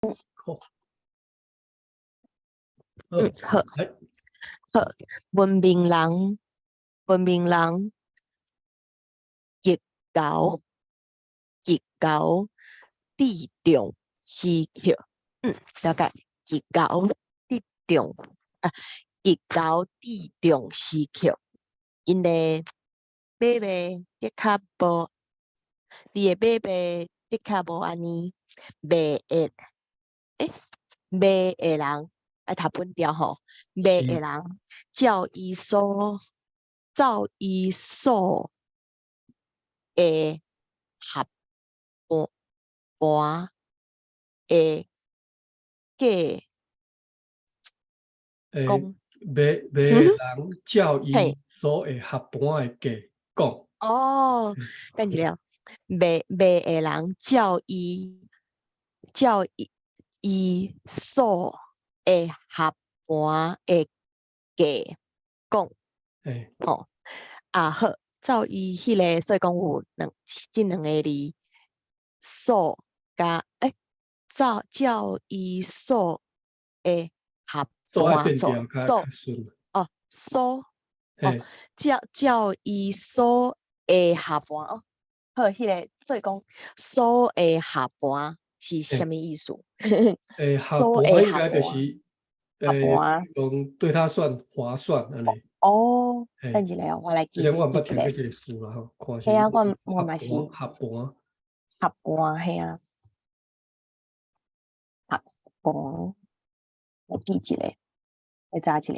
好。好，來。好，文明人，文明人，極高，極高，注重時刻，了解，極高注重啊，極高注重時刻，𪜶的買賣的確無，你的買賣的確無按呢，賣的，賣的人愛讀本調吼，賣的人照伊所會合盤的價講。賣的人照伊所會合盤的價講。哦，等一下，賣的人照伊所會合盤的價講。吼，啊好，照伊彼个，所以講有兩這兩个字，所佮照伊所會合盤做做哦，所哦，照伊所會合盤哦，好，彼个所以講所會合盤是啥物意思？合盤應該就是合盤，講對他算划算按呢。哦，等一下，我來記。這個我毋捌聽過這個詞啦吼，看嘿啊，我嘛是。合盤。合盤，嘿啊。合盤，來記一下，來查一下。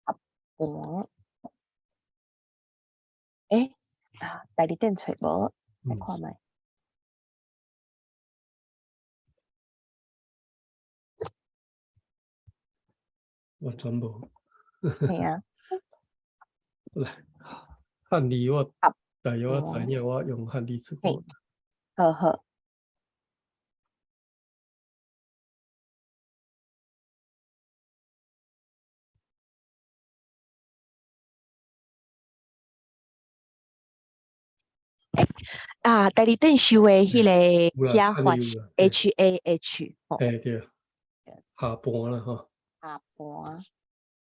合盤。啊，代字典揣無？來看覓。完全無。嘿啊。來，漢字我大約我知影，我用漢字出過。好好。啊，代字典收的彼个寫法是 HAH。對，下盤啦吼。下盤，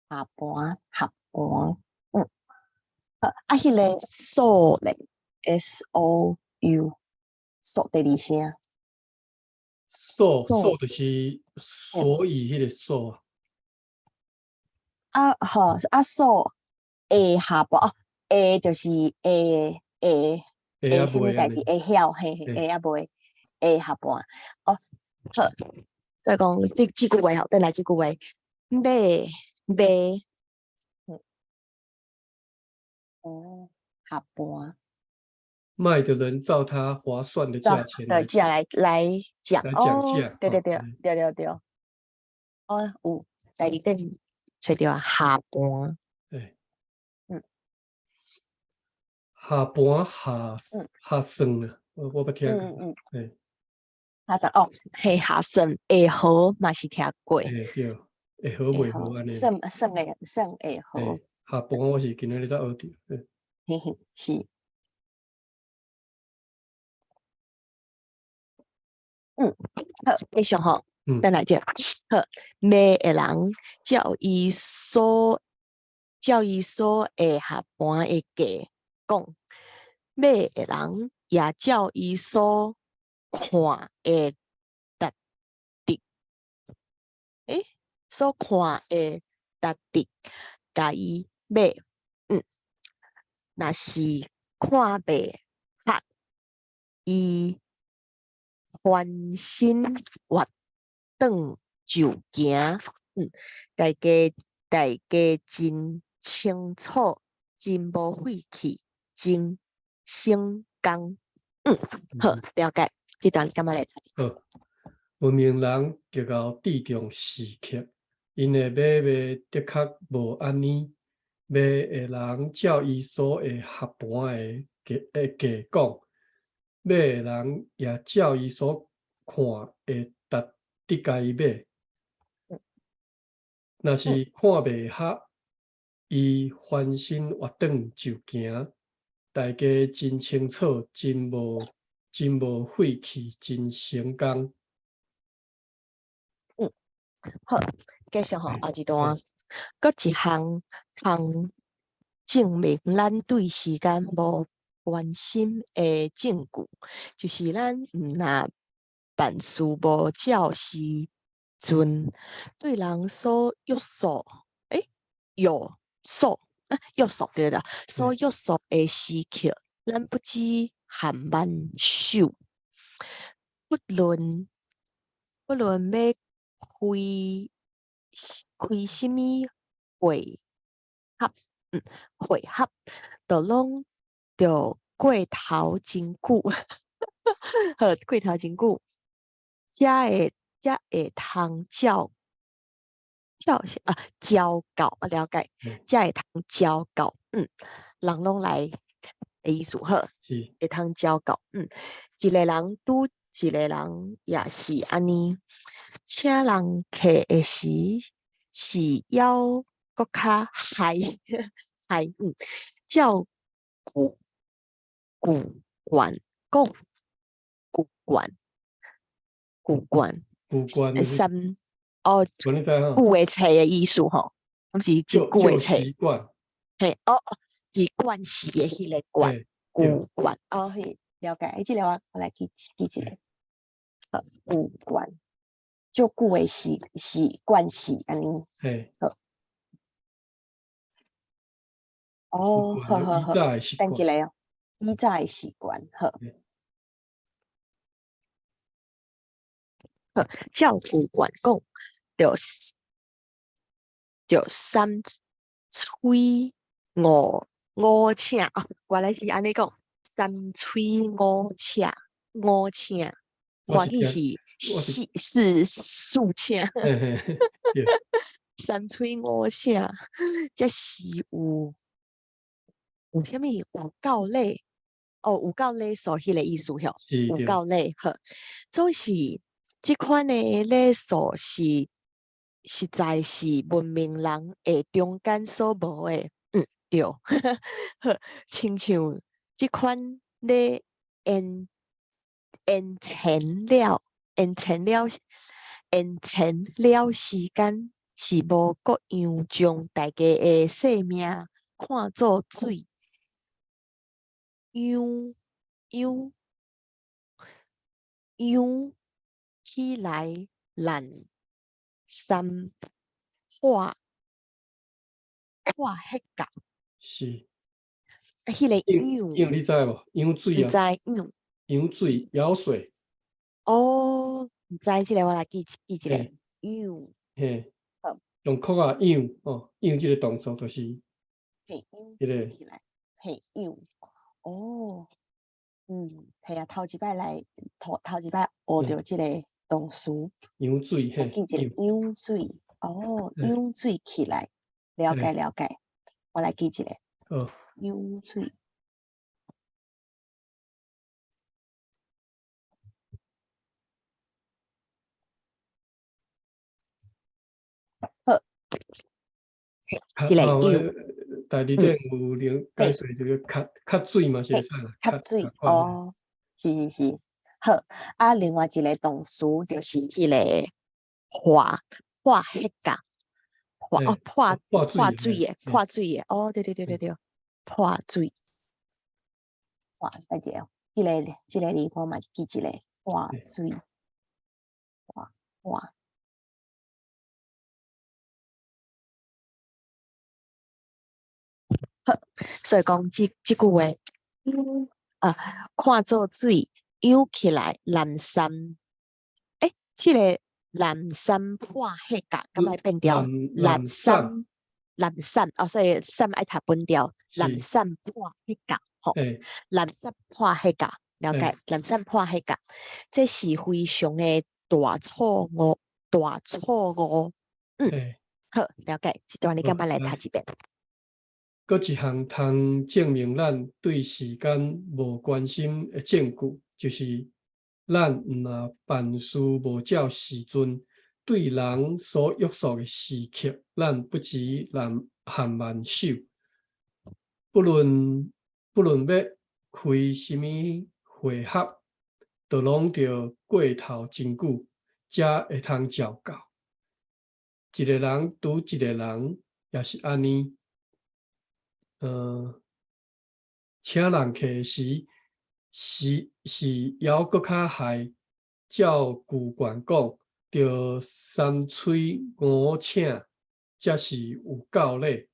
下盤，合盤，啊，彼个所咧，SOU，所第二聲。所就是所以彼个所啊。啊好，啊所會合盤哦，會就是會會會啥物代誌會曉，嘿嘿，會抑袂會合盤哦。好，再講這句話吼，轉來這句話，買買，哦，合盤。賣的人照他划算的價錢的價來講，來講價，對對對對對對。哦，有代字典揣著下盤。下盤下下算啊，我捌聽過。下算哦，嘿，下算會好嘛是聽過。對，會好袂好按呢？算算會算會好。下盤我是今仔日才學著。嘿嘿，是。好，繼續吼，轉來這。好，賣的人照伊所會合盤的價講，買的人也照伊所看的值得，所看的值得，共伊買。若是看袂合，伊翻身越轉就行。大家真清楚，真無費氣，真省工。好，了解。這段感覺來讀。好，文明人極𠢕注重時刻，𪜶的買賣的確無按呢。賣的人照伊所會合盤的價講，買的人也照伊所看的值得共伊買。若是看袂合，伊翻身越轉就行。大家真清楚，真無真無費氣，真成功。好，繼續吼，後一段，閣一項通證明咱對時間無關心的證據，就是咱毋若辦事無照時陣，對人所約束，約束，約束對對，所約束的時刻，咱不止含慢守，不論欲開啥物會合，會合，都攏著過頭真久，好，過頭真久，才會通照照啊照到，了解，才會通照到，人攏來的意思，好，會通照到，一个人拄一个人也是按呢，請人客的時是猶閣較害害，照舊慣講，舊慣，舊慣，舊慣三哦，舊的冊的意思吼，敢是真舊的冊？嘿，哦，是慣勢的彼个慣，舊慣，哦，嘿，了解，這个我來記記一下，好，舊慣，足久的是慣勢按呢，好，哦，好好好，等一下哦，以早的習慣，好。好，照舊慣講，著三催五請，哦，原來是按呢講，三催五請，五請，歡喜是四四四請，三催五請，這是有啥物？有夠禮，哦，有夠禮數彼个意思吼，有夠禮，好，總是這款的禮數是實在是文明人的中間所無的，對，好，親像這款咧延遲了時間，是無各樣將大家的性命看做水，揚揚揚起來濫三化化彼個，是，啊，彼个揚揚你知無？揚水啊，毋知揚，揚水，舀水。哦，毋知這个我來記記一下，揚，嘿，用殼仔揚哦，揚這个動作就是，嘿，彼个起來，嘿，揚，哦，係啊，頭一擺來，頭一擺學著這个動詞，揚水，嘿，記一下揚水，哦，揚水起來，了解了解，我來記一下，揚水。好，這个揚。大字典有另解釋，就是較較水嘛，是會使啦，較水哦，是是是，好。啊，另外一个動詞就是彼个化化彼個，化哦破破水的破水的，哦對對對對對，破水。哇，等一下哦，這个字我嘛記一下，破水，化化。好，所以講這句話，啊，看做水湧起來，濫三，這个濫三破彼個，敢愛變調？濫三，濫三，哦，所以三愛讀分調，濫三破彼個，吼，濫三破彼個，了解？濫三破彼個，這是非常的大錯誤，大錯誤。好，了解。這段你敢捌來讀一遍？閣一項通證明咱對時間無關心的證據，就是咱毋若辦事無照時陣，對人所約束的時刻，咱不止濫含慢守。不論欲開啥物會合，就攏著過頭真久，才會通照到。一个人拄一个人也是按呢。請人客時，是猶閣較害。照舊慣講，著三催五請，才是有夠禮。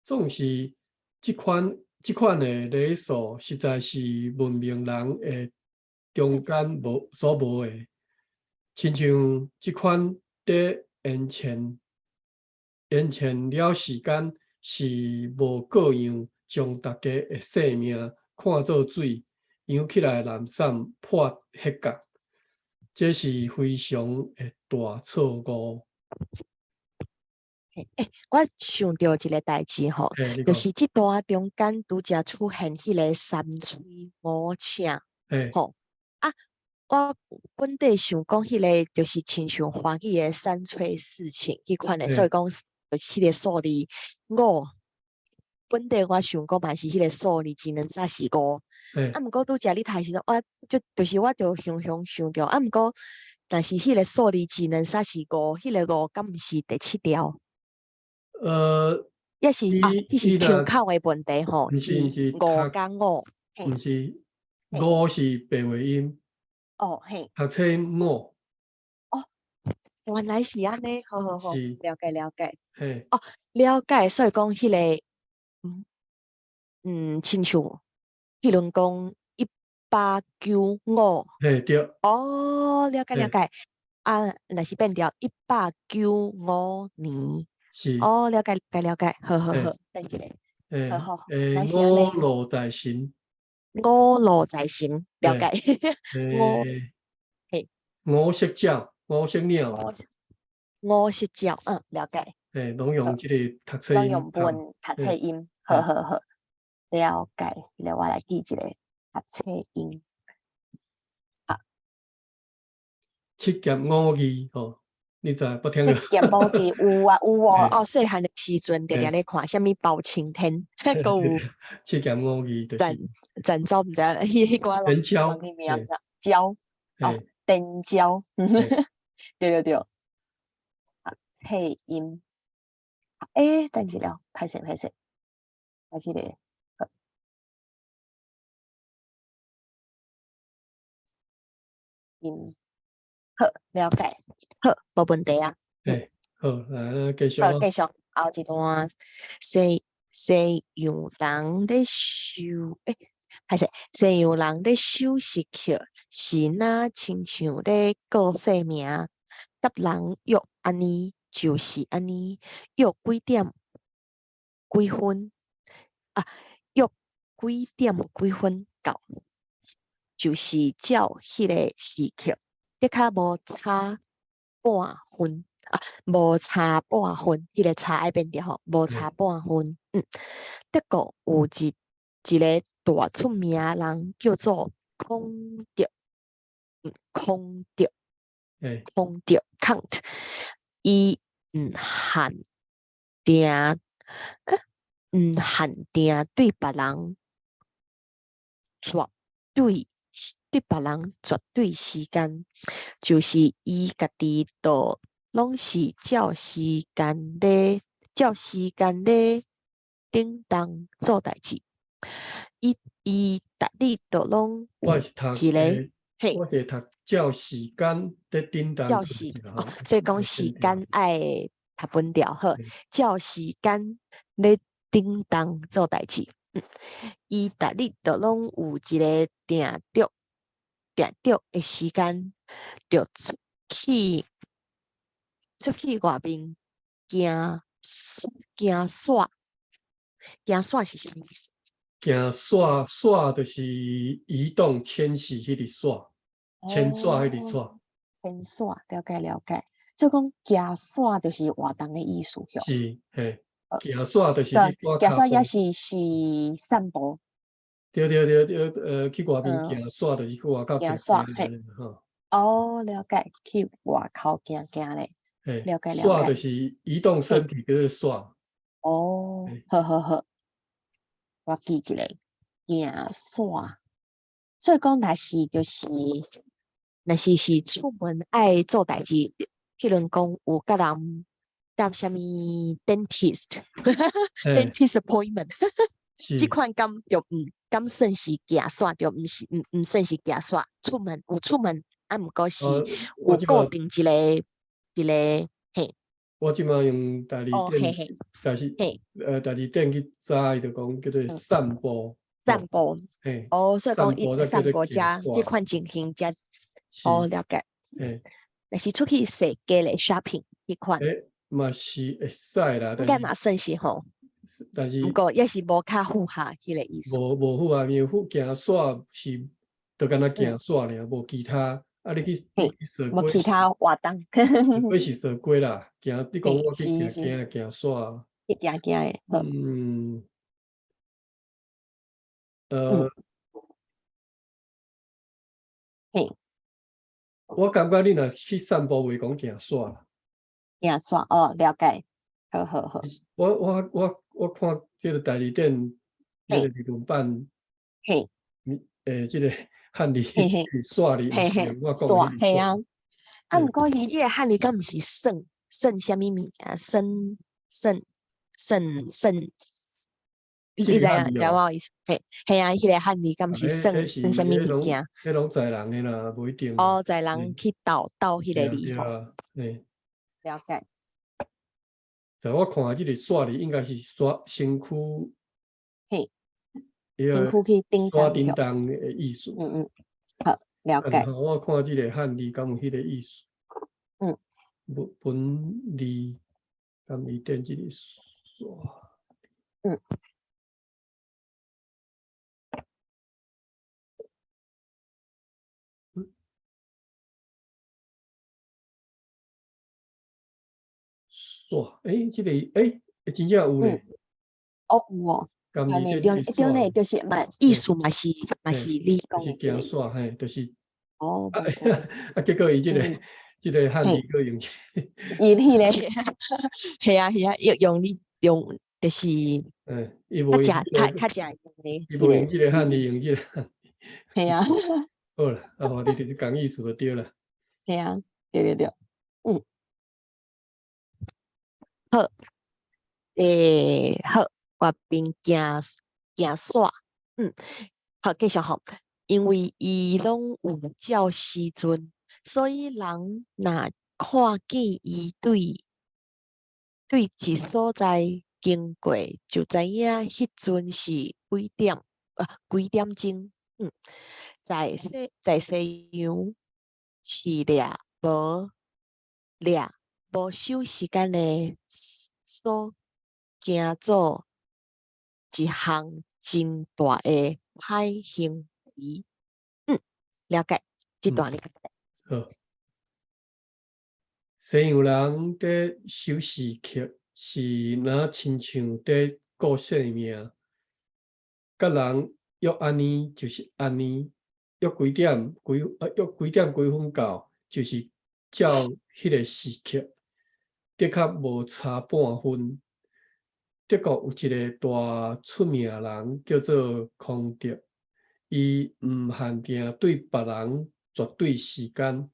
總是這款的禮數，實在是文明人的中間無所無的。親像這款佇延前了時間，是無各樣將大家的性命看做水，揚起來濫散破彼角，這是非常的大錯誤。欸，我想著一个代誌吼，就是這段中間拄才出現彼个三催五請，吼啊，我本底想講彼个就是親像華語的三催四請彼款的，所以講就是彼个數字五，本底我想講嘛是彼个數字，只能才是五。啊，毋過拄才你讀時陣，我就是我就雄雄想著，啊，毋過若是彼个數字只能煞是五，彼个五敢毋是第七條？抑是啊，彼是腔口的問題吼，是五加五，毋是五是白話音。哦嘿，讀冊音五。哦，原來是按呢，好好好，了解了解。哦，了解，所以講彼个，親像，彼輪講195。嘿對。哦，了解了解。啊，若是變著195年。是。哦，了解了解了解，好好好，等一下。好好，五路在身。五路在身，了解。五，嘿。五色鳥，五色鳥。五色鳥，嗯，了解。嘿，攏用這個讀冊音。攏用文讀冊音，好好好，了解。來，我來記一下讀冊音。好。七俠五義，吼。你知捌聽過？七俠五義有啊有哦，哦，細漢的時陣定定咧看，啥物包青天，閣有七俠五義，鄭鄭州毋知彼彼个電釗，名字釗，哦，電釗，對對對，讀冊音，欸，等一下，歹勢歹勢，我這個，音，好，了解。好，無問題啊。欸，好，來，咱繼續。好，繼續。後一段，西洋人咧修，欸，歹勢，西洋人咧守時刻，是若親像咧過性命，佮人約按呢，就是按呢，約幾點幾分，啊，約幾點幾分到，就是照彼个時刻，的確無差半分啊，無差半分，彼个差愛變著吼，無差半分。嗯，德國有一个大出名人叫做孔德，孔德，孔德 Kant，伊毋限定，毋限定對別人絕對。對別人絕對時間，就是伊家己都攏是照時間咧，照時間咧叮當做代誌。伊逐日都攏有一个，嘿，我是讀照時間咧叮當。照時哦，所以講時間愛讀分掉好，照時間咧叮當做代誌。伊逐日都攏有一个定著定著的時間，就出去外面行行煞，行煞是啥物意思？行煞煞就是移動遷徙彼個煞，遷徙彼個煞。遷徙，了解了解。所以講行煞就是活動的意思，是，嘿。行煞就是去行煞也是散步。對對對對，去外面行煞就是去外口行煞，嘿。哦，了解，去外口行行咧。了解了解。煞就是移動身體叫做煞。哦，好好好，我記一下，行煞。所以講，若是就是若是是出門愛做代誌，譬如講有佮人佮啥物 dentist dentist appointment，這款敢就毋敢算是行煞，就毋是毋算是行煞。出門有出門，啊，毋過是有固定一个一个嘿。我這馬用大字典，但是大字典去查，伊就講叫做散步。散步。哦，所以講伊散步遮這款情形遮，哦，了解。若是出去踅街咧 shopping 彼款。欸，嘛是會使啦，應該嘛算是吼。但是毋過也是無較符合彼個意思。無無符合，因為行煞是，就干焦行煞爾，無其他。啊，你去踅無其他活動。過是踅街啦，行你講我去行行行煞。去行行的。嗯。我感覺你若去散步，袂講行煞啦。行煞哦，了解。好好好。我看這个大字典，彼个日文版，這个漢字煞字，我講煞嘿啊。啊，毋過伊彼個漢字敢毋是算算啥物物件？算算算算，你知影知我意思？嘿，嘿啊，彼个漢字敢毋是算算啥物物件？彼攏在人的啦，無一定。哦，在人去鬥鬥彼个字吼。了解。在我看這个煞字應該是煞身軀，身軀去頂煞叮當的意思。嗯嗯，好，了解。我看這个漢字敢有彼个意思？文文字敢伊變這个煞？煞，欸，這个欸，真正有咧。哦，有哦。按呢對對呢，就是嘛，意思嘛是嘛是你講是行煞嘿，就是。哦。啊，結果伊這個這個漢字閣用。伊彼个，係啊係啊，用用你用就是。嗯，伊無較正較較正用的。伊無用這个漢字，用這个。係啊。好啦，啊，你就是講意思就對啦。係啊，對對對，嗯。好，欸，好，外面行行煞，嗯，好，繼續吼，因為伊攏有照時陣，所以人若看見伊對對一所在經過，就知影彼陣是幾點啊？幾點鐘？嗯，在西洋是掠無掠無守時間的所行做一項真大的歹行為。嗯，了解，這段了解。好，西洋人佇守時刻是若親像佇顧性命，佮人約按呢就是按呢，約幾點幾約幾點幾分到，就是照彼个時刻，的確無差半分。德國有一个大出名人叫做康德，伊毋限定對別人絕對時間，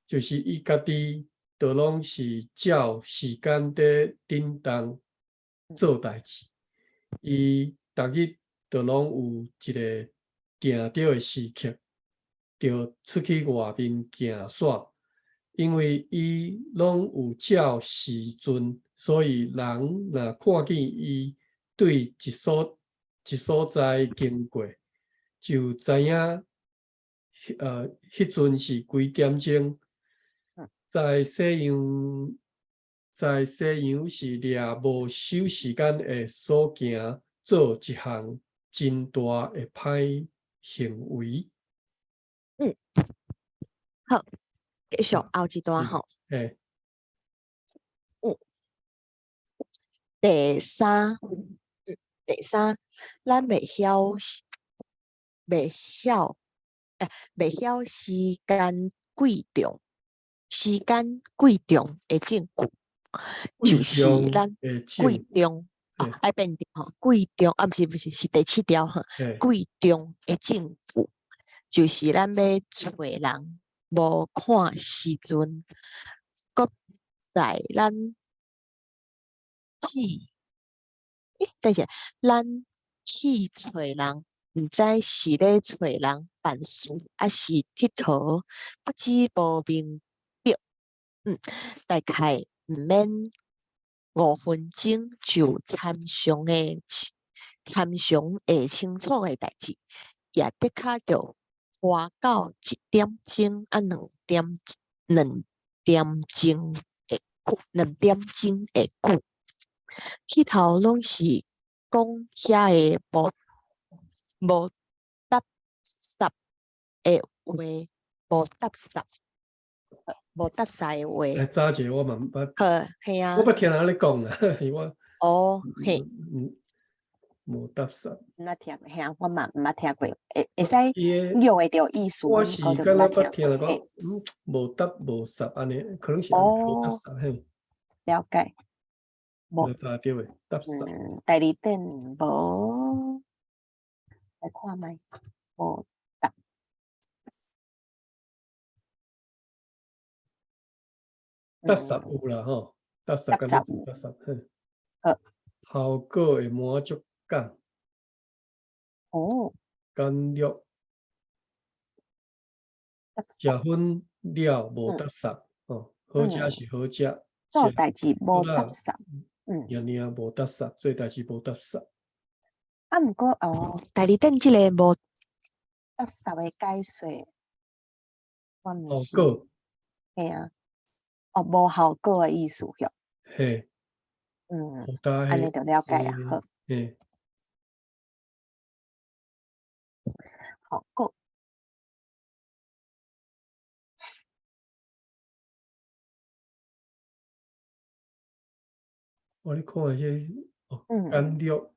就是伊家己都攏是照時間佇振動做代誌。伊逐日都攏有一个定著的時刻，就出去外面行煞，因為伊攏有照時陣。所以人若看見伊對一所一所在經過，就知影，彼陣是幾點鐘。在西洋，在西洋是掠無守時間的所行做一項真大的歹行為。嗯，好，繼續後一段吼。嘿。嗯。第三，第三，咱袂曉，袂曉，欸，袂曉時間貴重，時間貴重的證據，就是咱貴重，哦，愛變調吼，貴重啊，毋是毋是，是第七條吼，貴重的證據，就是咱欲揣人。無看時陣，閣在咱去，欸，等下，咱去揣人，毋知是咧揣人辦事，抑是𨑨迌，不知無明白。大概毋免5分鐘就參詳會清楚的代誌，也的確著花到1點鐘啊兩點2點鐘的久，2點鐘的久。起頭攏是講遐个無搭霎的話，無搭霎，無搭霎的話。來早一個我嘛毋捌，好，嘿啊。我捌聽人咧講啦，我哦，嘿。無搭霎。毋捌聽過，嘿啊，我嘛毋捌聽過，會使用會著意思，我是敢若捌聽人講，無搭無霎按呢，可能是無搭霎嘿。了解。無查著的搭霎。第二點無，來看覓，無搭。搭霎有啦吼，搭霎敢若搭霎嘿。好。效果會滿足感。哦。簡略。食薰了無搭霎，哦，好食是好食。做代誌無搭霎。爾爾無搭霎，做代誌無搭霎。啊，毋過哦，第二點這个無搭霎的解說，我毋是。效果。嘿啊。哦，無效果的意思許。嘿。按呢就了解啊，好。嘿。效果。我咧看這個，哦，簡略，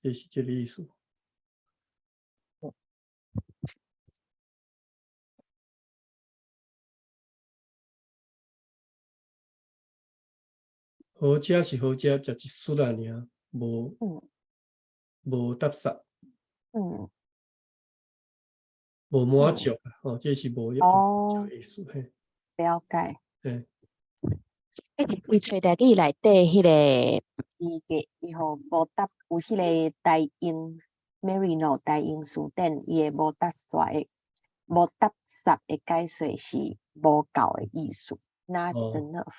這是這个意思。好食是好食，食一撮仔爾，無無搭霎。無滿足，哦，這是無滿足的意思，嘿。了解。嘿。欸，伊揣台語內底彼个，伊個伊吼無搭有彼个台英 Merino 台英詞典，伊的無搭煞的無搭霎的解說是無夠的意思，not enough。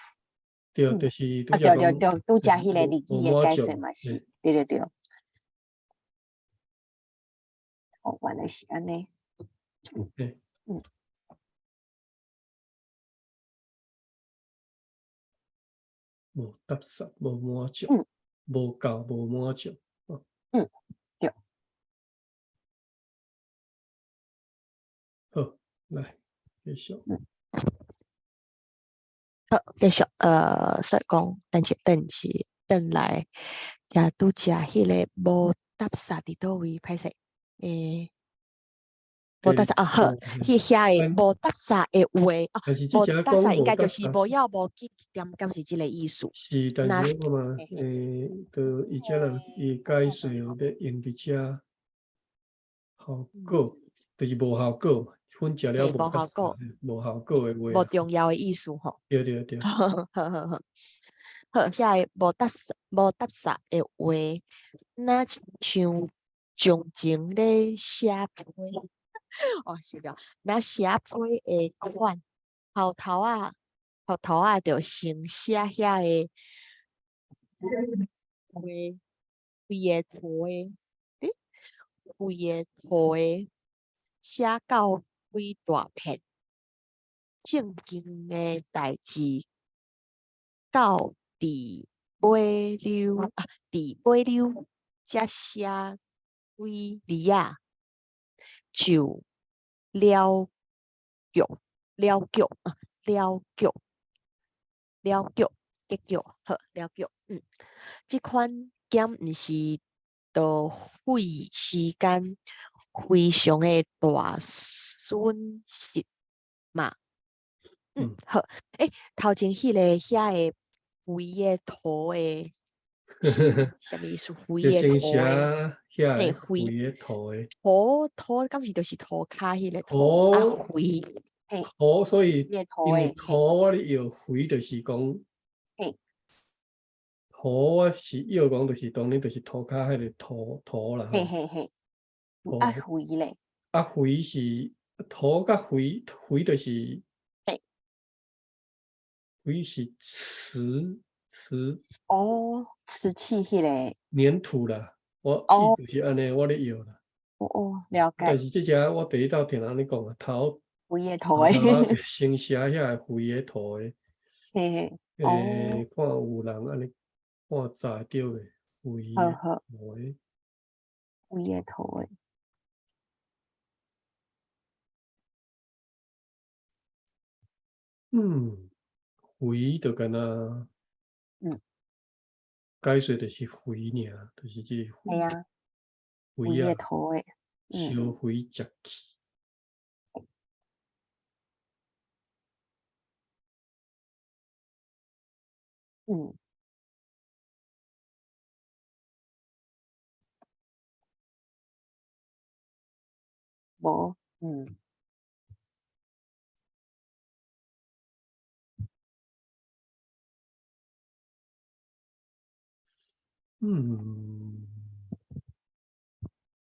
對，就是啊，對對對，拄則彼個日語的解說嘛是，對對對。哦，原來是按呢。無搭霎，無滿足，無夠，無滿足。嗯，對。好，來繼續。好，繼續。說講，等一等一，轉來，也拄則彼个無搭霎佇佗位？歹勢，欸，無搭霎啊，好，彼遐个無搭霎的話，哦，無搭霎應該就是無要無緊，敢是這个意思？是，但是我嘛，欸，就伊這人伊解說要用佇遮效果，就是無效果，薰食了無效果，無效果的話，無重要的意思吼。對對對。好好好，好，遐個無搭霎無搭霎的話，若親像從前咧寫批，哦，是了，若寫批的款，頭頭仔頭頭仔就先寫遐个話，規个圖的，欸，規個圖的寫到幾大片，正經的代誌到佇尾溜啊，佇尾溜才寫幾字仔，就了局了局啊，了局了局結局好了局。這款敢毋是浪費時間，非常的大損失嘛？好。欸，頭前彼个遐个規个圖的，是啥物意思？肥就的先寫塗的，遐嘿，肥個肥的塗的。塗塗敢是就是塗跤彼個塗，啊塗肥，嘿，塗，所以彼個塗因為的，嘿。塗我咧藥肥就是講塗我是藥講就是當然就是塗跤彼個塗塗啦吼。嘿嘿，啊塗肥咧？啊肥是塗佮肥，肥就是肥是瓷瓷哦，瓷器彼个。黏土啦，我伊就是按呢，我咧藥啦。哦哦，了但解。是這隻我第一道聽人咧講啊，頭肥的頭塗的。頭仔先寫遐個肥的塗的。嘿嘿，哦。看有人按呢看查著袂？肥的好好。塗的。肥的塗的。肥就敢若解說就是肥爾，就是這個嘿啊，肥肥的仔，塗的，燒肥食去。無，。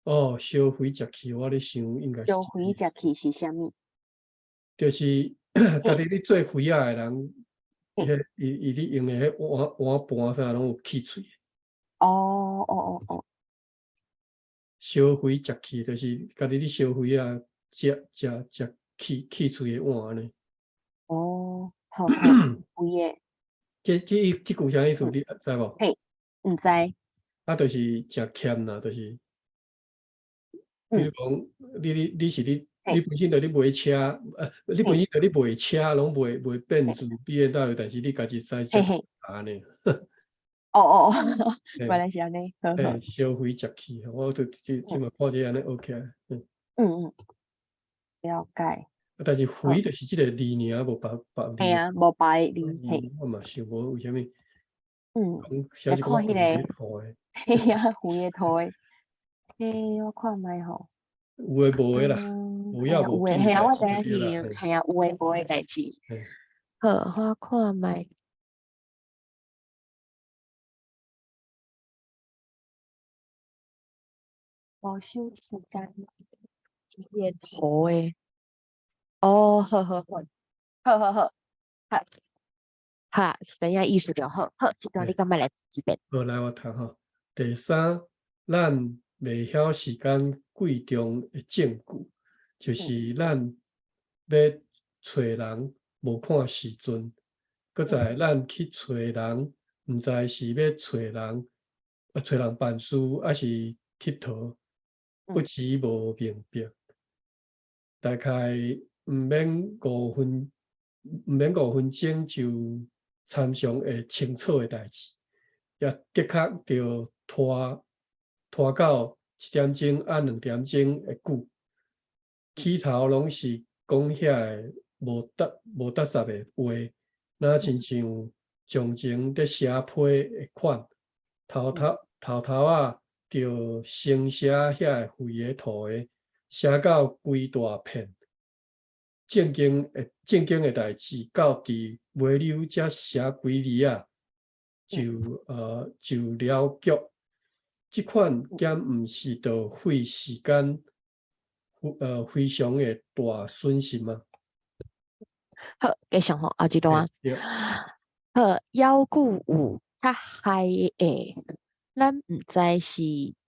哦，燒肥食去，我咧想應該是燒肥食去是啥物？就是家己咧做肥仔的人，彼伊伊咧用的彼碗碗盤啥攏有氣喙。哦哦哦哦。燒肥食去，就是家己咧燒肥仔，食食食氣氣喙的碗按呢。哦，好好，肥的。這這這句啥意思？你知無？嘿，毋知。啊，就是誠俭啦，就是，比如講，你你你是你，你本身就咧賣車，你本身就咧賣車，攏賣賣變數 BMW，但是你家己駛車按呢。哦哦哦，原來是按呢，好好。燒肥食去，我就這這嘛看這按呢學起來，嗯嗯，了解。啊，但是肥就是這個字爾，無別別字。嘿啊，無別的字，嘿。我嘛想無為啥物。來看彼個，嘿啊，肥的塗的，嘿，我看覓吼。有的無的啦，有也無有的，嘿啊，我知影是，嘿啊，有的無的代誌。好，我看覓。無收時間，彼個塗的。哦，好好好，好好好，好，好，知影意思就好。好，這段你敢欲來讀一遍？好，來我讀吼。第三，咱袂曉時間貴重的證據，就是咱欲揣人無看時陣，閣再咱去揣人，毋知是欲揣人，啊揣人辦事，抑是𨑨迌，不時無明白。大概毋免五分，毋免五分鐘就參詳會清楚的代誌，也的確著拖拖到一點鐘啊兩點鐘的久。起頭攏是講遐个無搭無搭霎的話，若親像從前佇寫批的款，頭頭頭頭仔就先寫遐个肥的塗的，寫到規大片。正經的正經的代誌，到佇尾溜才寫幾字仔，就就了局。這款敢毋是著費時間，非常的大損失嗎？好，繼續吼，後一段。好，猶閣有較害的，咱毋知是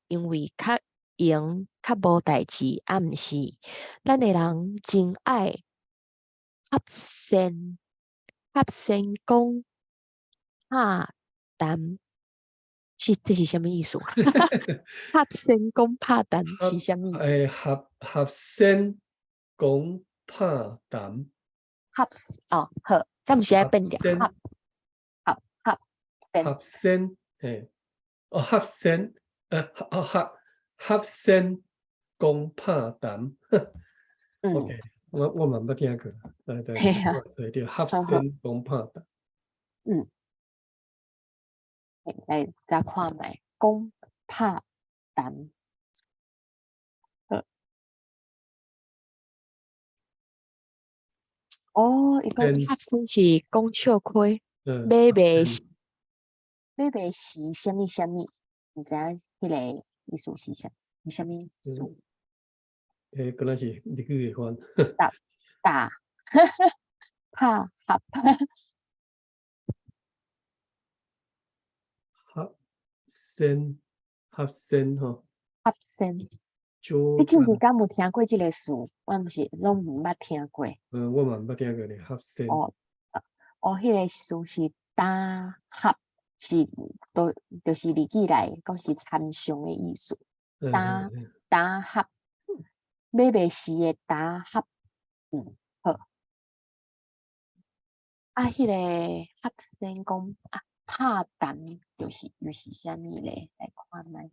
因為較閒、較無代誌，抑毋是咱的人真愛合仙合仙講拍談，是這是啥物意思？合仙講拍談是啥物？合合仙講拍談。合哦好，敢毋是愛變調？合合合仙。合仙，嘿，哦合仙，合合合仙講拍談。OK，我我嘛毋捌聽過，對對對對，合仙講拍談。嘿，來再看覓，講拍談。好。哦，伊講合算是講笑話，買賣是買賣是啥物啥物，毋知影彼個意思是啥，是啥物事？欸，敢若是日語的款。打打拍合合仙合仙吼。合仙。你之前敢有聽過這個詞？我毋是攏毋捌聽過。嗯，我嘛毋捌聽過咧，合仙。哦，哦，彼個詞是打合，是都就是日語來講是參詳的意思。打打合，買賣時的打合，嗯，好。啊，彼個合仙講啊，拍談就是又是啥物咧？來看覓。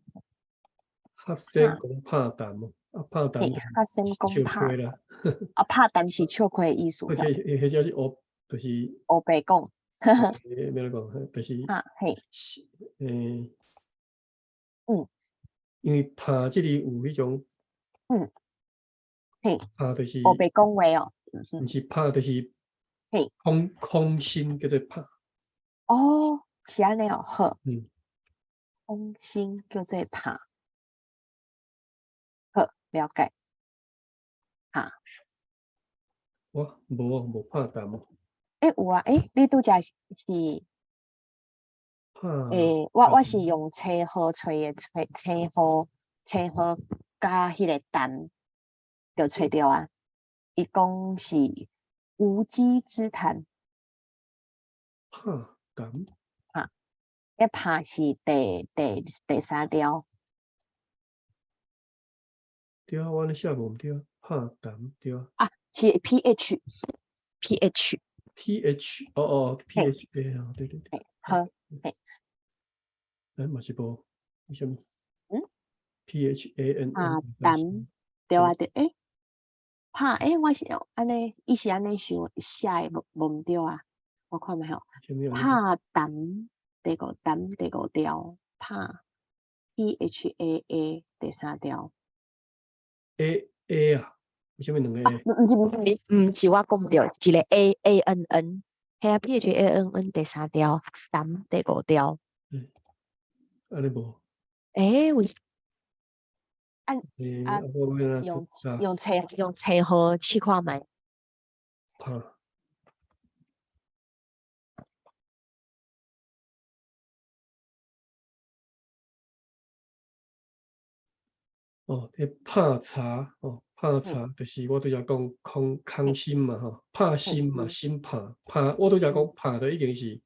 合仙講拍談哦，啊拍談，合仙講拍啦，啊拍談是笑話的意思。或者或者是烏，就是烏白講。欲按怎講，就是啊嘿，欸，因為拍這裡有彼種，嘿，拍就是烏白講話哦，毋是拍就是嘿，空空心叫做拍。哦，是按呢哦，好，空心叫做拍。好，了解。哈。我無無拍談哦。欸，有啊，欸，你拄才是，欸，我是用青號揣的，揣青號青號佮彼個談，就揣著啊。伊講是無稽之談。拍談。哈，彼拍是第三條。對啊，我按呢寫無毋對啊，拍談對啊。啊，是 P H P H P H 哦哦 P H A 啊，對對對。好，嘿。欸，嘛是無，為啥物？嗯？P H A N 啊，談對啊對，欸，拍欸，我是按呢，伊是按呢想寫的無無毋對啊，我看覓吼。拍談第五談第五條，拍 P H A A 第三條。 A A 啊，為啥物兩個 A？毋是毋是毋是我講毋對，一個 A A N N，係啊，P H A N N 第三條，談第五條。嗯，按呢無。欸，為按啊，用用冊用冊號試看覓。拍。哦，彼拍柴哦，拍柴就是我拄才講空空心嘛吼，拍心嘛，心拍拍，我拄才講拍就已經是，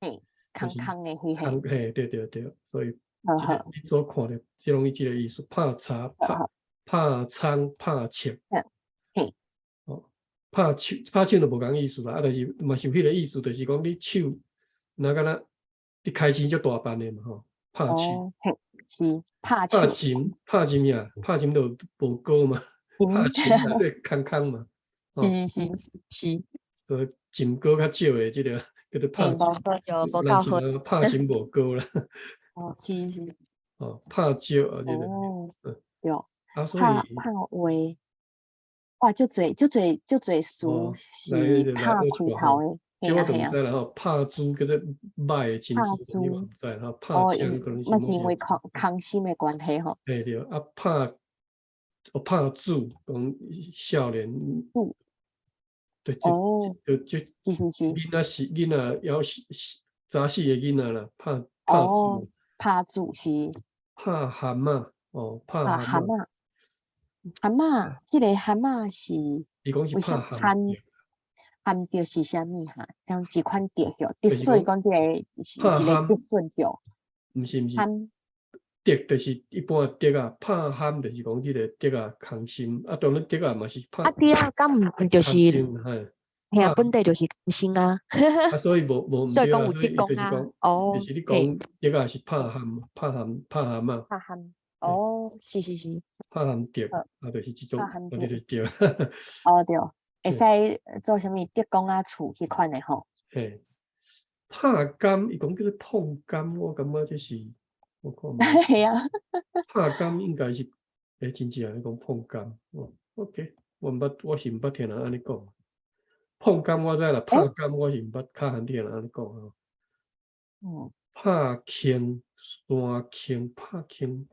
嘿，空空的彼個，嘿，對對對，所以這個你所看著，這攏是這個意思，拍柴、拍拍倉、拍銃，嘿，哦，拍手拍手就無仝意思啦，啊，但是嘛是有彼個意思，就是講你手若敢若你開錢足大範的嘛吼，拍手。是拍拍琴，拍琴呀，拍琴就無高嘛，拍琴對空空嘛，是是是，所以琴高較少的這個叫做拍，就無夠好，拍琴無高啦。哦，是是。哦，拍石啊，這個，對，啊，所以拍話，哇，足濟足濟足濟詞是拍開頭的。這我就毋知啦吼，拍珠叫做歹的親珠，你嘛毋知吼。拍槍可能是。嘛是因為空空心的關係吼。對對，啊拍，哦拍子講少年，對，哦，就就是是。囡仔是囡仔，猶是早死的囡仔啦，拍拍子。拍子是。拍蚶仔，哦，拍蚶仔，蚶仔，彼個蚶仔是。伊講是拍蚶。含著是啥物哈？像一款竹葉，竹筍講這個是一個竹筍葉。毋是毋是，竹就是一般的竹仔，拍蚶就是講這個竹仔空心，啊，當然竹仔嘛是拍。啊對啊，敢毋就是？嘿啊，本地就是空心啊。啊，所以無無毋對啊，所以講有竹講啊。哦，就是你講竹仔是拍蚶，拍蚶，拍蚶啊。拍蚶，哦，是是是。拍蚶竹，啊，就是這種，啊，就是對。哦對。會使做啥物竹工仔厝彼款的吼。嘿，拍柑，伊講叫做碰柑，我感覺這是我看覓。係啊。拍柑應該是，欸，真正你講碰柑，哦，OK，我毋捌，我是毋捌聽人按呢講。碰柑我知啦，拍柑我是毋捌較罕聽人按呢講吼。拍坑山坑，拍坑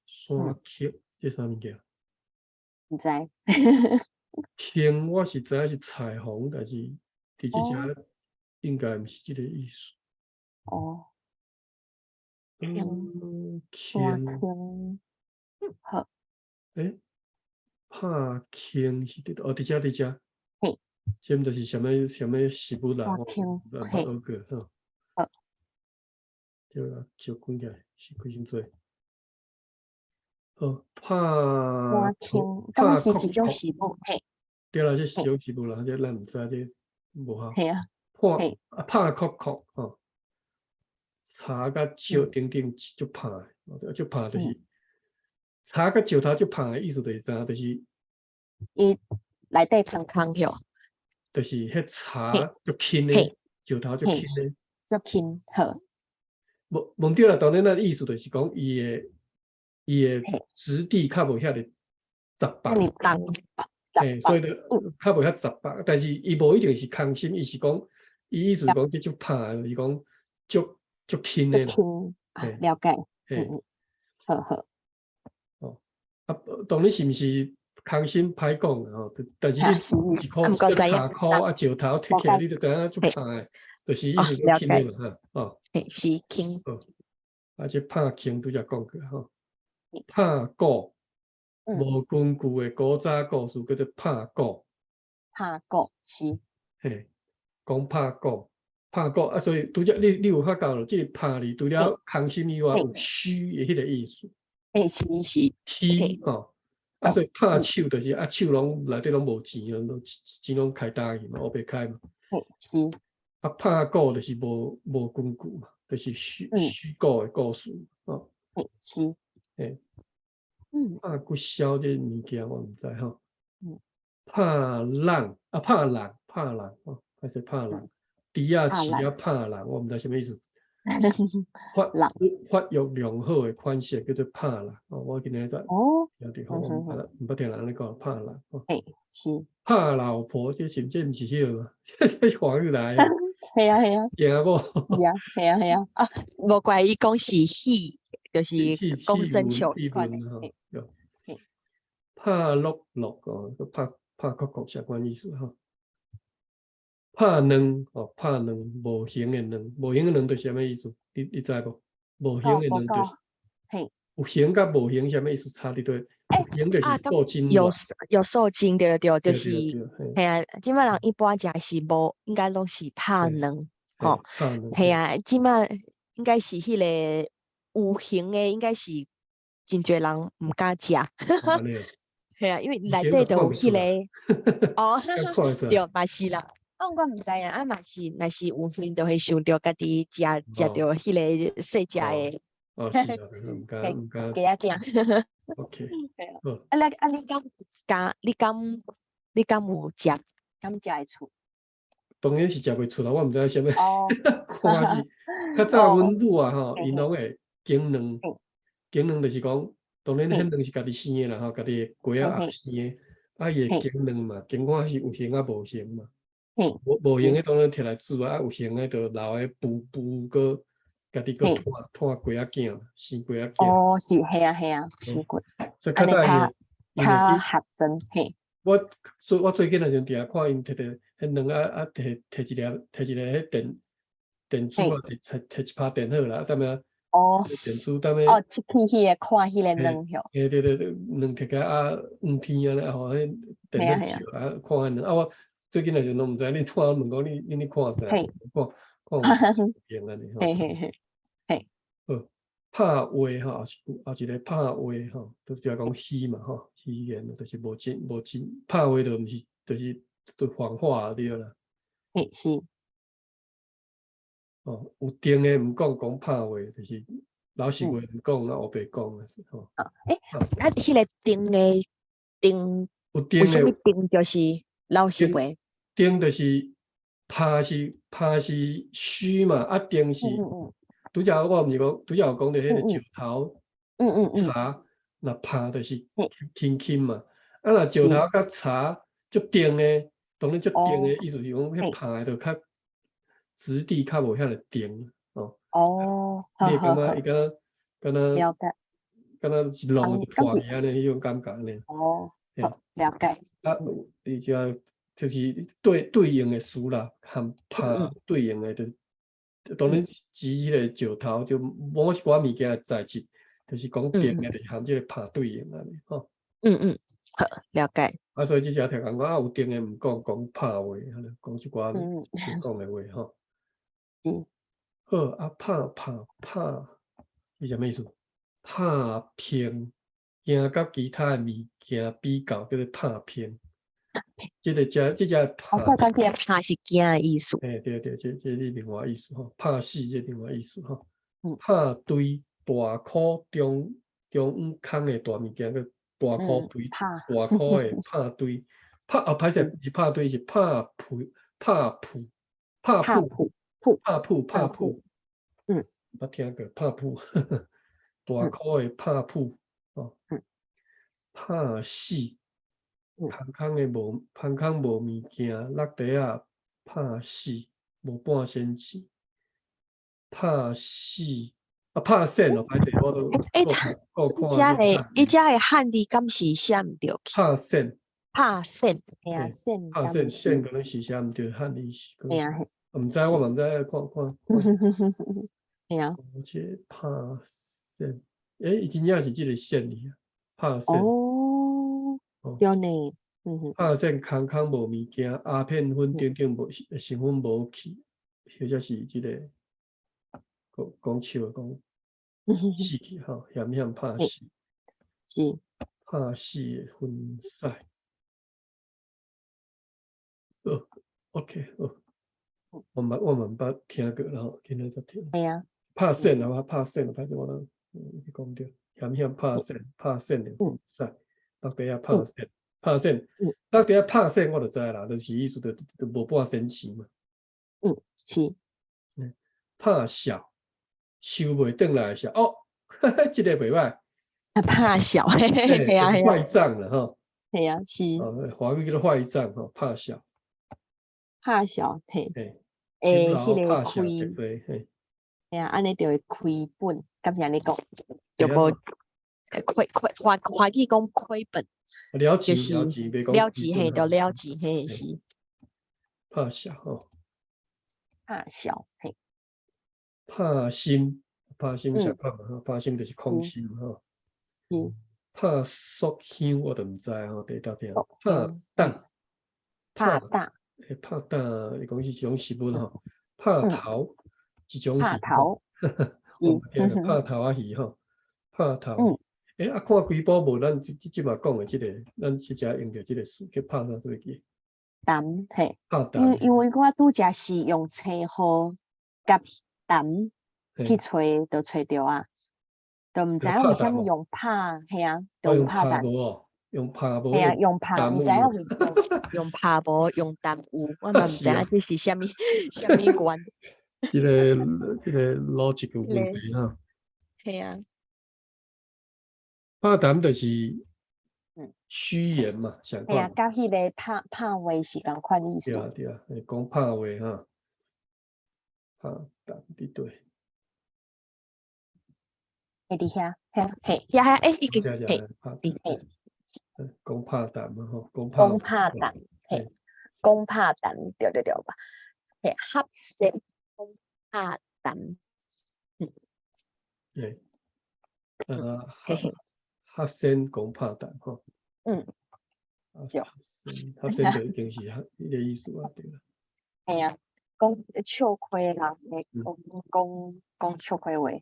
山坑，這啥物件？毋知。坑我是知影是彩虹，但是佇這遮應該毋是這個意思。坑山坑坑，好。欸，拍坑是佇哦，佇遮佇遮。這毋就是啥物啥物食物啦，我山坑，毋捌學過吼。好。對啊，照講起來是開心做。好，拍山坑，敢若是一種食物，嘿。對啦，這是一種食物啦，這咱毋知，這無效。係啊。拍啊拍殼殼吼，柴佮石等等足拍的，足拍就是柴佮石頭足拍的意思就是啥？就是伊內底空空許。就是彼柴足輕的，石頭足輕的。足輕，好。無無對啦，當然咱意思就是講伊的質地較無遐爾雜白。遐爾重。嘿，所以就較無遐雜白，但是伊無一定是空心，伊是講伊意思講這足拍，就是講足足輕的啦。輕，了解。嗯，好好。哦，啊，當然是毋是空心歹講吼，但是你一箍柴箍啊石頭摕起來，你就知影足拍的，就是意思足輕的嘛，哈，哦。嘿，是輕。啊，這拍坑拄才講過吼，拍鼓，無根據的古早故事叫做拍鼓。拍鼓是。嘿，講拍鼓，拍鼓啊，所以拄才你有發覺咯，這個拍字除了空心以外，有虛的彼個意思。嘿，是是。虛吼，啊，所以拍手就是啊，手攏內底攏無錢啊，攏錢攏開焦去嘛，烏白開嘛。嘿，是。啊，拍鼓就是無根據嘛，就是虛構的故事，吼。嘿，是。嘿。拍骨銷這物件我毋知吼。拍人啊，拍人，拍人吼，還是拍人？豬仔飼了拍人，我毋知啥物意思。發育良好的款式叫做拍人，哦，我今日才聽著，我毋捌聽人按呢講拍人。嘿，是。拍老婆，這是這毋是彼個嗎？這是華語來的。係啊係啊。驚無？是啊係啊係啊，啊，無怪伊講是戲，就是講生笑款的。拍落落哦，拍拍殼殼相關意思吼。拍卵哦，拍卵無形的卵，無形的卵就是啥物意思？你知無？無形的卵就是嘿，有形佮無形啥物意思？差佇佗？有形就是受精有有受精對對，就是嘿啊。這擺人一般食是無，應該攏是拍卵吼。嘿啊，這擺應該是彼個有形的，應該是真濟人毋敢食。嘿啊，因為內底就有彼個哦，對，嘛是啦。啊，我毋知影，啊嘛是，若是有閒就會想著家己食食著彼個細隻的。哦，是啊，毋敢毋敢。雞仔囝。 OK。啊，你啊，你敢敢你敢你敢有食？敢食會出？當然是食袂出啦，我毋知影啥物。哦。看是較早阮母啊吼，𪜶攏會煎卵，煎卵就是講，當然彼卵是家己生的啦吼，家己的雞仔仔生的，啊伊會煎卵嘛，煎看是有形抑無形嘛。無形的當然摕來煮啊，有形的就留咧孵孵閣家己閣湠湠雞仔囝，生雞仔囝。哦，是，係啊，係啊，生過。所以較早較合身，嘿。我最近的時陣定看𪜶摕著彼卵啊啊，摕摕一粒摕一個彼電珠啊，摕摕一拍電好啦，啥物啊？哦。電珠踮咧。哦，切去彼個看彼個卵許。嘿對對對，卵摕起來啊，黃天按呢吼，彼電咧照啊，看彼卵啊我。最近的時陣攏毋知你怎問講你你看啥？看看有形按呢吼。嘿嘿嘿，嘿。好，拍話吼，也是有一個拍話吼，就就講虛嘛吼，虛言就是無真無真，拍話就毋是就是就謊話對啦。嘿，是。哦，有定的毋講，講拍話就是老實話毋講，啊烏白講啊，吼。啊，欸，啊，彼個定的定，有定的為啥物定就是老實話？定就是拍是拍是虛嘛，啊定是拄才我毋是講，拄才有講著彼個石頭柴，若拍就是輕輕嘛。啊若石頭佮柴足重的，當然足重的意思是講，彼拍的就較質地較無遐爾重哦。你會感覺伊敢若敢若了解，敢若一弄就破去按呢，彼種感覺按呢。哦，好，了解。啊，伊遮就是對對應的詞啦，含拍對應的就當然指彼個石頭，就某一寡物件的材質，就是講重的，就是含這個拍對應按呢吼。嗯嗯，好，了解。啊，所以這只聽講啊，有重的毋講，講拍話，講這寡講的話吼。好，啊，拍拍拍，是啥物意思？拍拼，驚佮其他的物件比較，叫做拍拼。這个這這隻拍，我感覺拍是驚的意思。嘿，對對，這這是另外意思吼，拍死這另外意思吼。拍堆大箍中中央空的大物件，叫大箍堆，大箍的拍堆，拍哦，歹勢，毋是拍堆，是拍鋪，拍鋪，拍鋪，拍鋪，拍鋪。捌聽過拍鋪，大箍的拍鋪，哦。拍死。空空的無，空空無物件，落地仔拍死，無半仙錢，拍死啊，拍線哦，歹勢我都欸，遮个伊遮个漢字敢是寫毋著去？拍線，拍線，嘿啊，線，拍線，線可能是寫毋著漢字是。嘿啊，毋知我嘛毋知，看看。嘿啊。而且拍線，欸，伊真正是這个線字啊，拍線。哦。對呢，嗯哼。拍線空空無物件，鴉片粉等等無成分無去，或者是這个講講笑講死去吼，險險拍死。是。拍死的薰屎。好，OK，好。我嘛我嘛毋捌聽過啦吼，今仔才聽。嘿啊。拍線啊，我拍線，歹勢我都講毋著，險險拍線，拍線的薰屎。落地仔拍線，拍線，落地仔拍線，我就知啦，就是意思就就無半仙錢嘛。嗯，是。拍痟，收袂轉來痟，哦，這个袂歹。拍痟，嘿啊嘿啊。壞賬啦吼。嘿啊，是。哦，華語叫做壞賬吼，拍痟。拍痟，嘿。欸，彼个虧，嘿啊，按呢就會虧本，敢是按呢講？就無。虧虧華華語講虧本，就是了錢嘿，就了錢嘿是。拍痟吼，拍痟嘿，拍心，拍心啥款嘛？拍心就是空心吼。拍塑香我都毋知吼，第一聽。拍膽，拍膽，欸，拍膽，伊講是一種食物吼。拍頭，一種拍頭，拍頭仔魚吼，拍頭。欸，啊，看規部無咱這這這馬講的這个，咱這才用著這个詞去拍啥做記？膽嘿，因因為我拄則是用青號佮膽去揣，就揣著啊，就毋知影為啥物用拍，嘿啊，用拍無用拍無？嘿啊，用拍，毋知影為用拍無用膽有，我嘛毋知影這是啥物啥物關。這个這个邏輯有問題哈。嘿啊。拍膽就是虛言嘛，相嘿啊，佮彼个拍拍話是仝款意思。對啊對啊，講拍話哈，拍膽佇佗？會佇遐，遐嘿，遐遐欸，已經嘿，佇嘿。講拍膽嘛吼，講講拍膽，嘿，講拍膽，對對對吧？嘿，合適講拍膽，嗯。對，嘿嘿。學生講拍膽吼，對，學生就已經是彼個意思啊，對啦。嘿啊，講笑虧人，講講講笑虧話，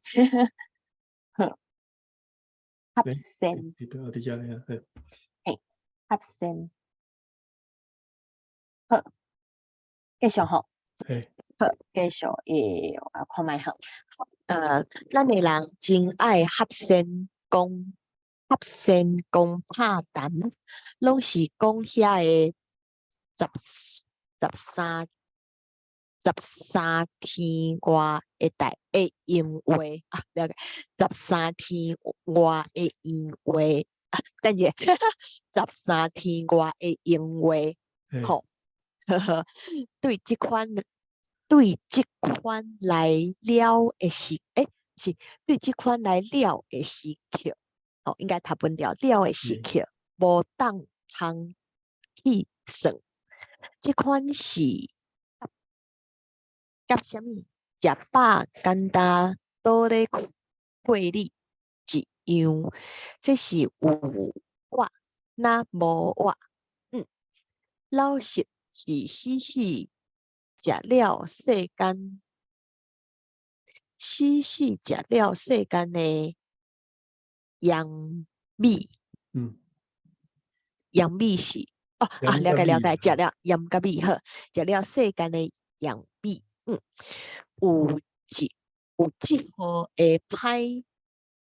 合仙。對對，佇遮個嘿。嘿，合仙。好，繼續吼。嘿。好，繼續，欸，我看覓吼。咱的人真愛合仙講。合仙講拍膽，攏是講遐个十十三十三天外的代的閒話啊，了解。十三天外的閒話啊，等者，十三天外的閒話，吼，呵呵，對這款來了的時，欸，是對這款來了的時刻，吼，應該讀本掉了的時刻，無當通去算。這款是佮啥物？食飽簡單倒咧過日一樣，這是有我，若無我，老實是死死食了世間，死死食了世間的鹽米。鹽米是哦啊，了解了解，食了鹽佮米好，食了世間的鹽米，有一有這號的歹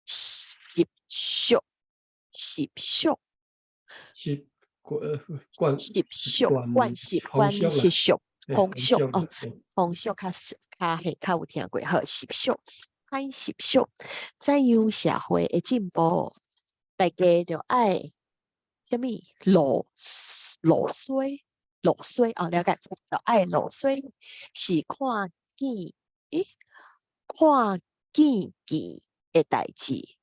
習俗，習俗，習慣習俗慣習慣習俗風俗哦，風俗較較嘿較有聽過，好習俗歹習俗，怎樣社會會進步？大家著愛啥物落落水落水哦，了解，著愛落水是看見咦，看見見的代誌。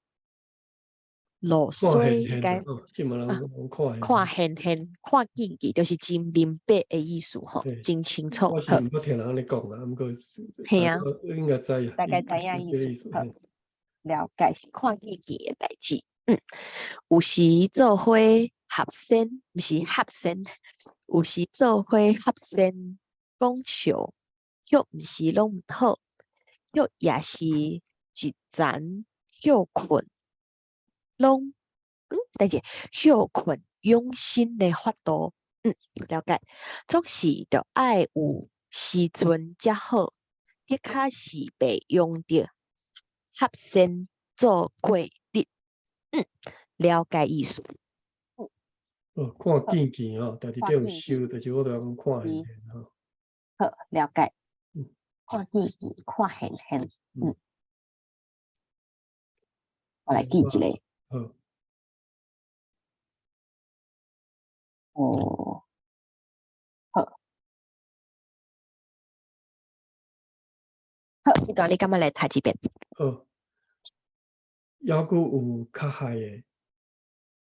落水應該看現現看見見，就是真明白的意思吼，真清楚。我是毋捌聽人按呢講啦，毋過嘿啊，應該知，大概知影意思。好，了解是看見見的代誌。有時做伙合仙，毋是合仙，有時做伙合仙講笑，卻毋是攏毋好，卻也是一層歇睏。攏，等下，歇睏養生的法度，了解。總是著愛有時陣才好，的確是袂用著合仙做過日，了解意思。哦，看見見吼，家己底有收，就是我著講看現現吼。好，了解。看見見，看現現，我來記一下。好。哦，好，好，這段你敢欲來讀一遍？好，猶閣有較害的，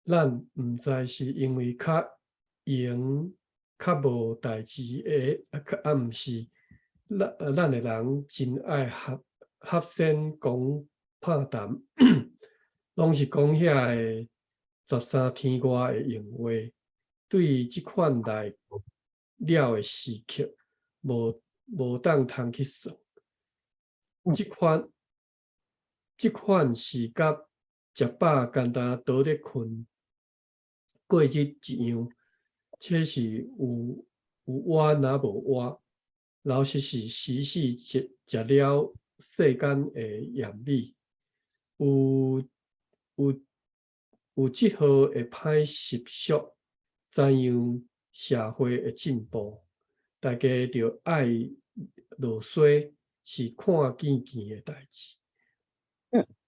咱毋知是因為較閒、較無代誌的，啊，啊，毋是，咱的人真愛合合仙講拍談，攏是講遐個十三天外的閒話，對這款來了的時刻，無當通去算。這款是佮食飽干焦倒咧睏過日一樣，這是有倚若無倚，老實是死死食食了世間的鹽米，有這號的歹習俗，怎樣社會會進步？大家著愛落衰，是看見見的代誌。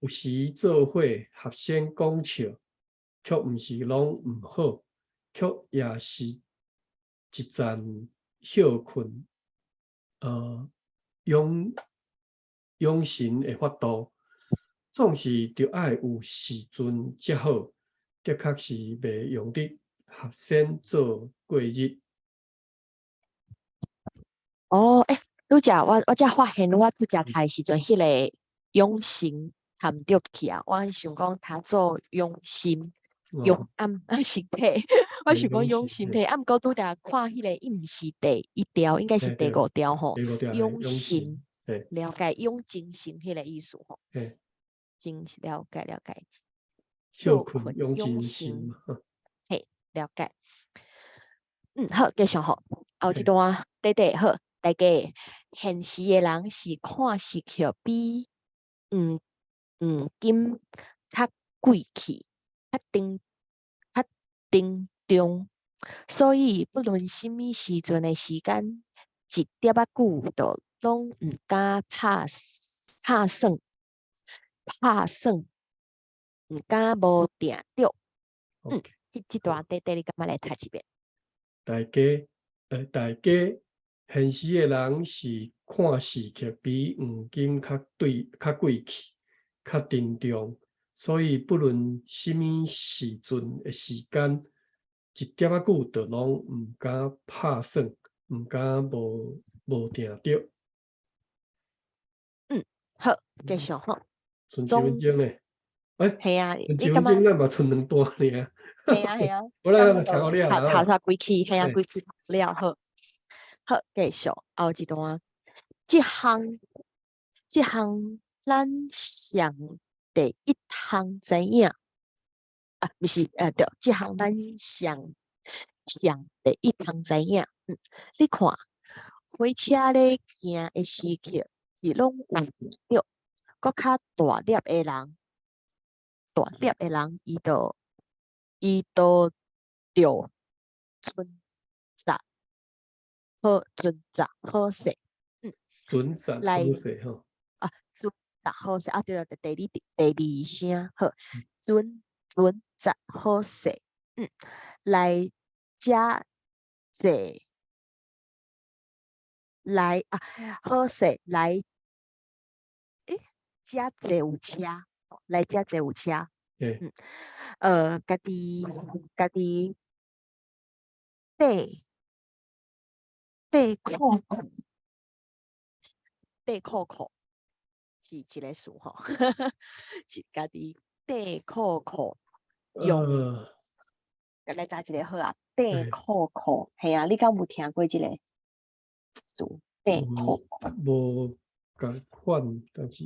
有時做伙合仙講笑，卻毋是攏毋好，卻也是一層歇睏，養神的法度。總是著愛有時陣才好，的確是袂用得合仙做過日。哦，欸，拄才我才發現，我拄才讀的時陣，彼個養生讀毋著去啊！我想講讀做養心、養暗啊身體，我想講養身體，啊，毋過拄才看彼個，伊毋是第一條，應該是第五條吼。養心，了解養精神彼個意思吼。真了解了解。歇睏養精神。嘿，了解。好，繼續吼。後一段短短好，大家現時的人是看時刻比黃金較貴氣、較鄭重，所以不論啥物時陣的時間，一粒仔久，就攏毋敢拍拍耍拍耍，毋敢無定著。 OK，這段短短，你感覺來讀一遍？大家現時的人是看時刻比黃金較對較貴氣、較鄭重，所以不論啥物時陣的時間，一點仔久就攏毋敢拍耍，毋敢無定著。嗯，好，繼續吼。賰一分鐘咧，欸，係啊，賰一分鐘咱嘛賰兩段爾。係啊係啊。好啦，讀好了讀讀規氣，係啊，規氣了好。好，繼續後一段。這項咱上第一項知影，啊，毋是，對，這項咱上上第一項知影。你看，火車咧行的時刻是攏有定著，閣較大粒的人，大粒的人，伊就著準則好，準則好勢。準則好勢吼。啊，準則好勢啊，對對，第二聲好，準則好勢。來遮坐來啊，好勢來，欸，遮坐有車，來遮坐有車。家己底褲褲，底褲褲是一个詞吼，是家己底褲褲用，來查一个好啊，底褲褲，係啊，你敢有聽過這個詞？底褲褲無仝款，但是，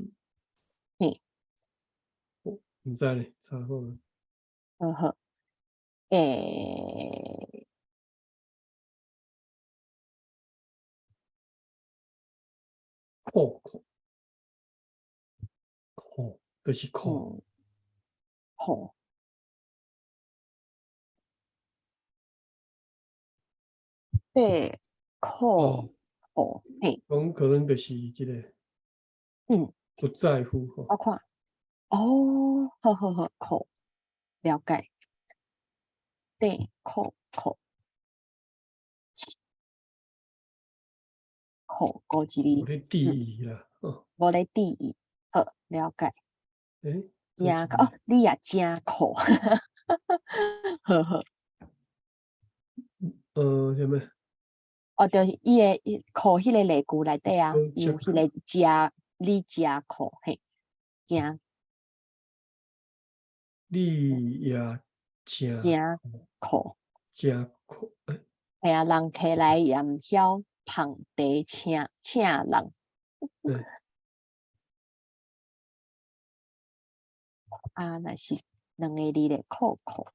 毋知咧，查好。好好，欸，褲褲，褲就是褲，褲，底褲褲，嘿，講可能就是這個，不在乎吼。我看，哦，好好好，褲，了解，底褲褲，褲孤一字，無咧注意啦，哦，無咧注意，好，了解。欸，真哦，你也真酷，好好。啥物？哦，就是伊的伊酷彼个例句內底啊，伊有彼個食，你食酷，嘿，真。你也誠誠酷，誠酷，係啊，人起來也毋曉捧茶請人。啊，若是兩个字咧，酷酷。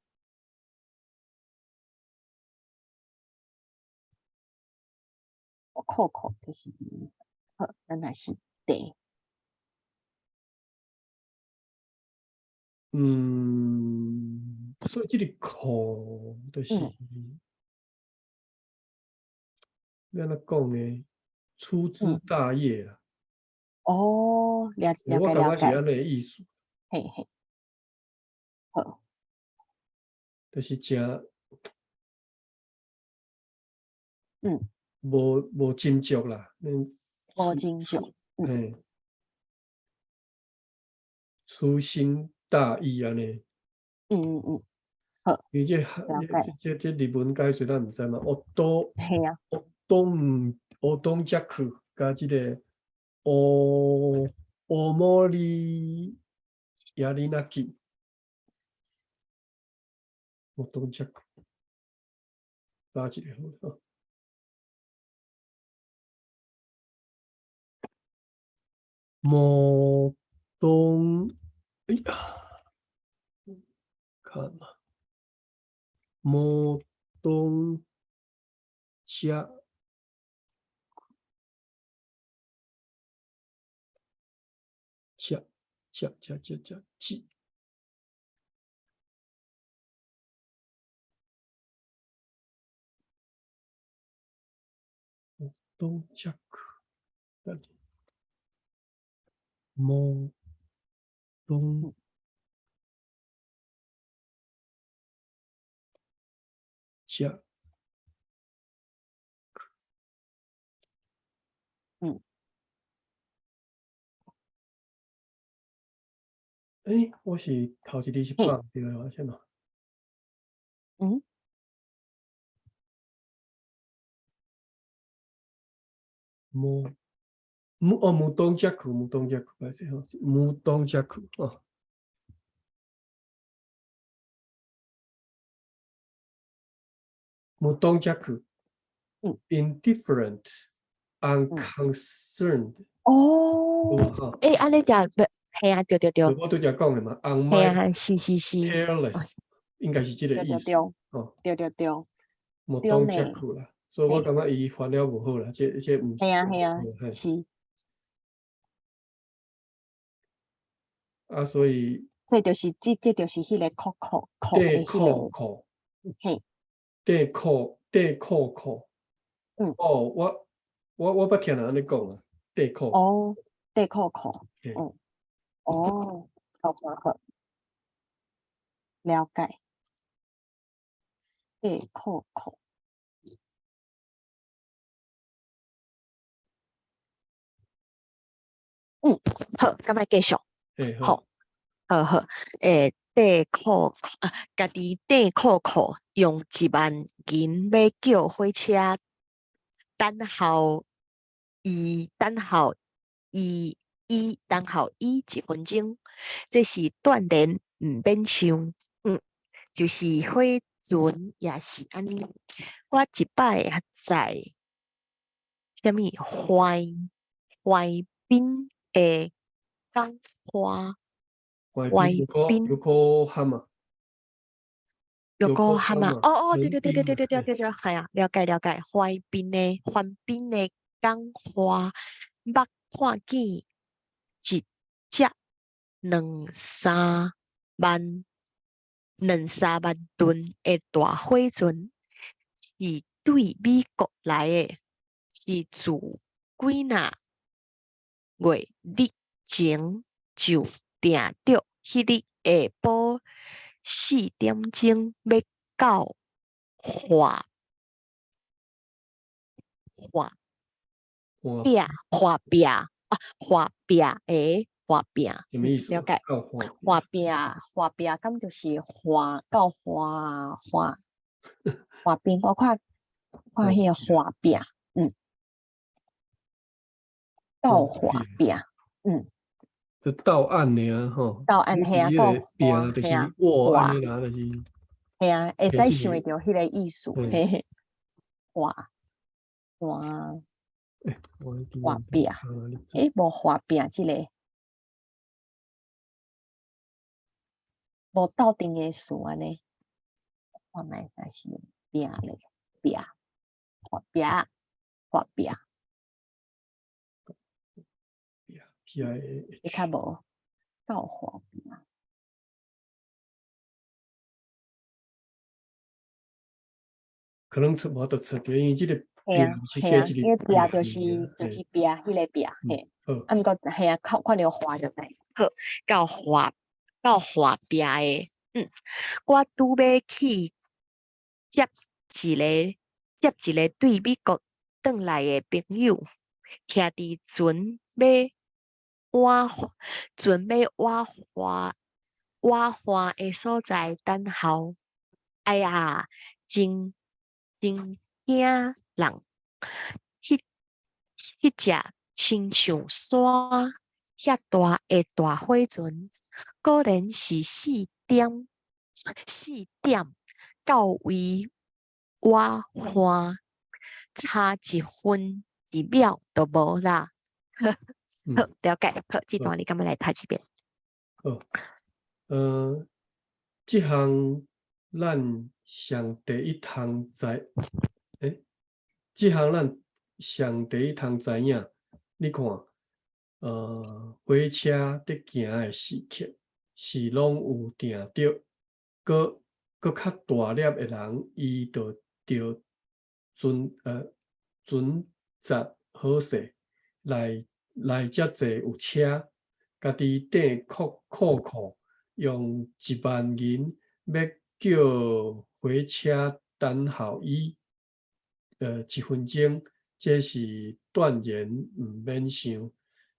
酷酷就是，好，咱若是茶。所以這個酷就是，欲按怎講呢？粗枝大葉啦。哦，了了我解了解。感覺是按呢意思。嘿嘿。好。就是誠，無斟酌啦，無斟酌，嘿，粗心大意按呢。好。因為這了解。這日文解說咱毋知嘛，烏都係啊。烏東烏東遮克佮這个烏烏摩里亞里納基，烏東遮克，查一下好吼。摩東，哎呀，看嘛，摩東遮。遮遮遮遮遮遮。到着。無當食。欸，我是頭一字是放對的，啥物？無無哦，無當食去，無當食去，歹勢吼，無當食去哦。無當食去。Indifferent, unconcerned。哦。欸，按呢食，係啊，對對對。我拄才講的嘛，係啊，是是是。 Careless，應該是這個意思。哦。對對對。無當食去啦，所以我感覺伊翻了無好啦，這這毋是。係啊係啊，是。啊，所以。這就是這這就是彼個扣扣扣的彼個。扣。嘿。地扣地扣扣。哦，我捌聽人按呢講啊，地扣。哦，地扣扣。哦，好好好，了解。地扣扣。好，咁來繼續。好，好好，欸，地扣啊，家己地扣扣用1萬銀欲叫火車等候伊，等候伊，伊等候伊一分鐘，這是斷然毋免想，就是火船也是按呢。我一擺在啥物淮淮濱的港花，淮濱玉可蛤嘛？玉可蛤嘛？哦哦，對對對對對對對對對，係啊，了解了解。淮濱的淮濱的港花，捌看見一隻兩三萬噸的大火船，是對美國來的，是自幾若月日前就訂著彼日下晡4點鐘欲到華華壁華壁啊，華壁的華壁，了解。華壁華壁，敢就是華到華華華邊，我看看彼個華壁，到華壁，就到岸爾吼。到岸係啊，到壁就是握按呢啦，就是。係啊，會使想會著彼個意思，嘿嘿。華華華壁，欸，無華壁這個，無鬥陣的詞按呢，看覓若是壁咧，壁，華壁，華壁。你較無到華壁。可能出無法度出著，因為這個係啊，係啊，因為壁就是壁，彼個壁，嘿。啊，毋過係啊，看看著華就知。好，到華到華壁的，我拄欲去接一個接一個對美國轉來的朋友，徛佇船欲倚船欲倚岸倚岸的所在等候。哎呀，真真驚人！彼彼隻親像山遐大的大火船，果然是4點到位倚岸，差一分一秒都無啦。好，了解。好，這段你敢欲來讀一遍？好，這項咱上第一通知，欸，這項咱上第一通知影，你看，火車佇行的時刻是攏有定著，閣閣較大粒的人，伊就著船船實好勢，來來遮濟有車，家己踮庫庫庫用1萬銀欲叫火車等候伊，1分鐘，這是斷然毋免想。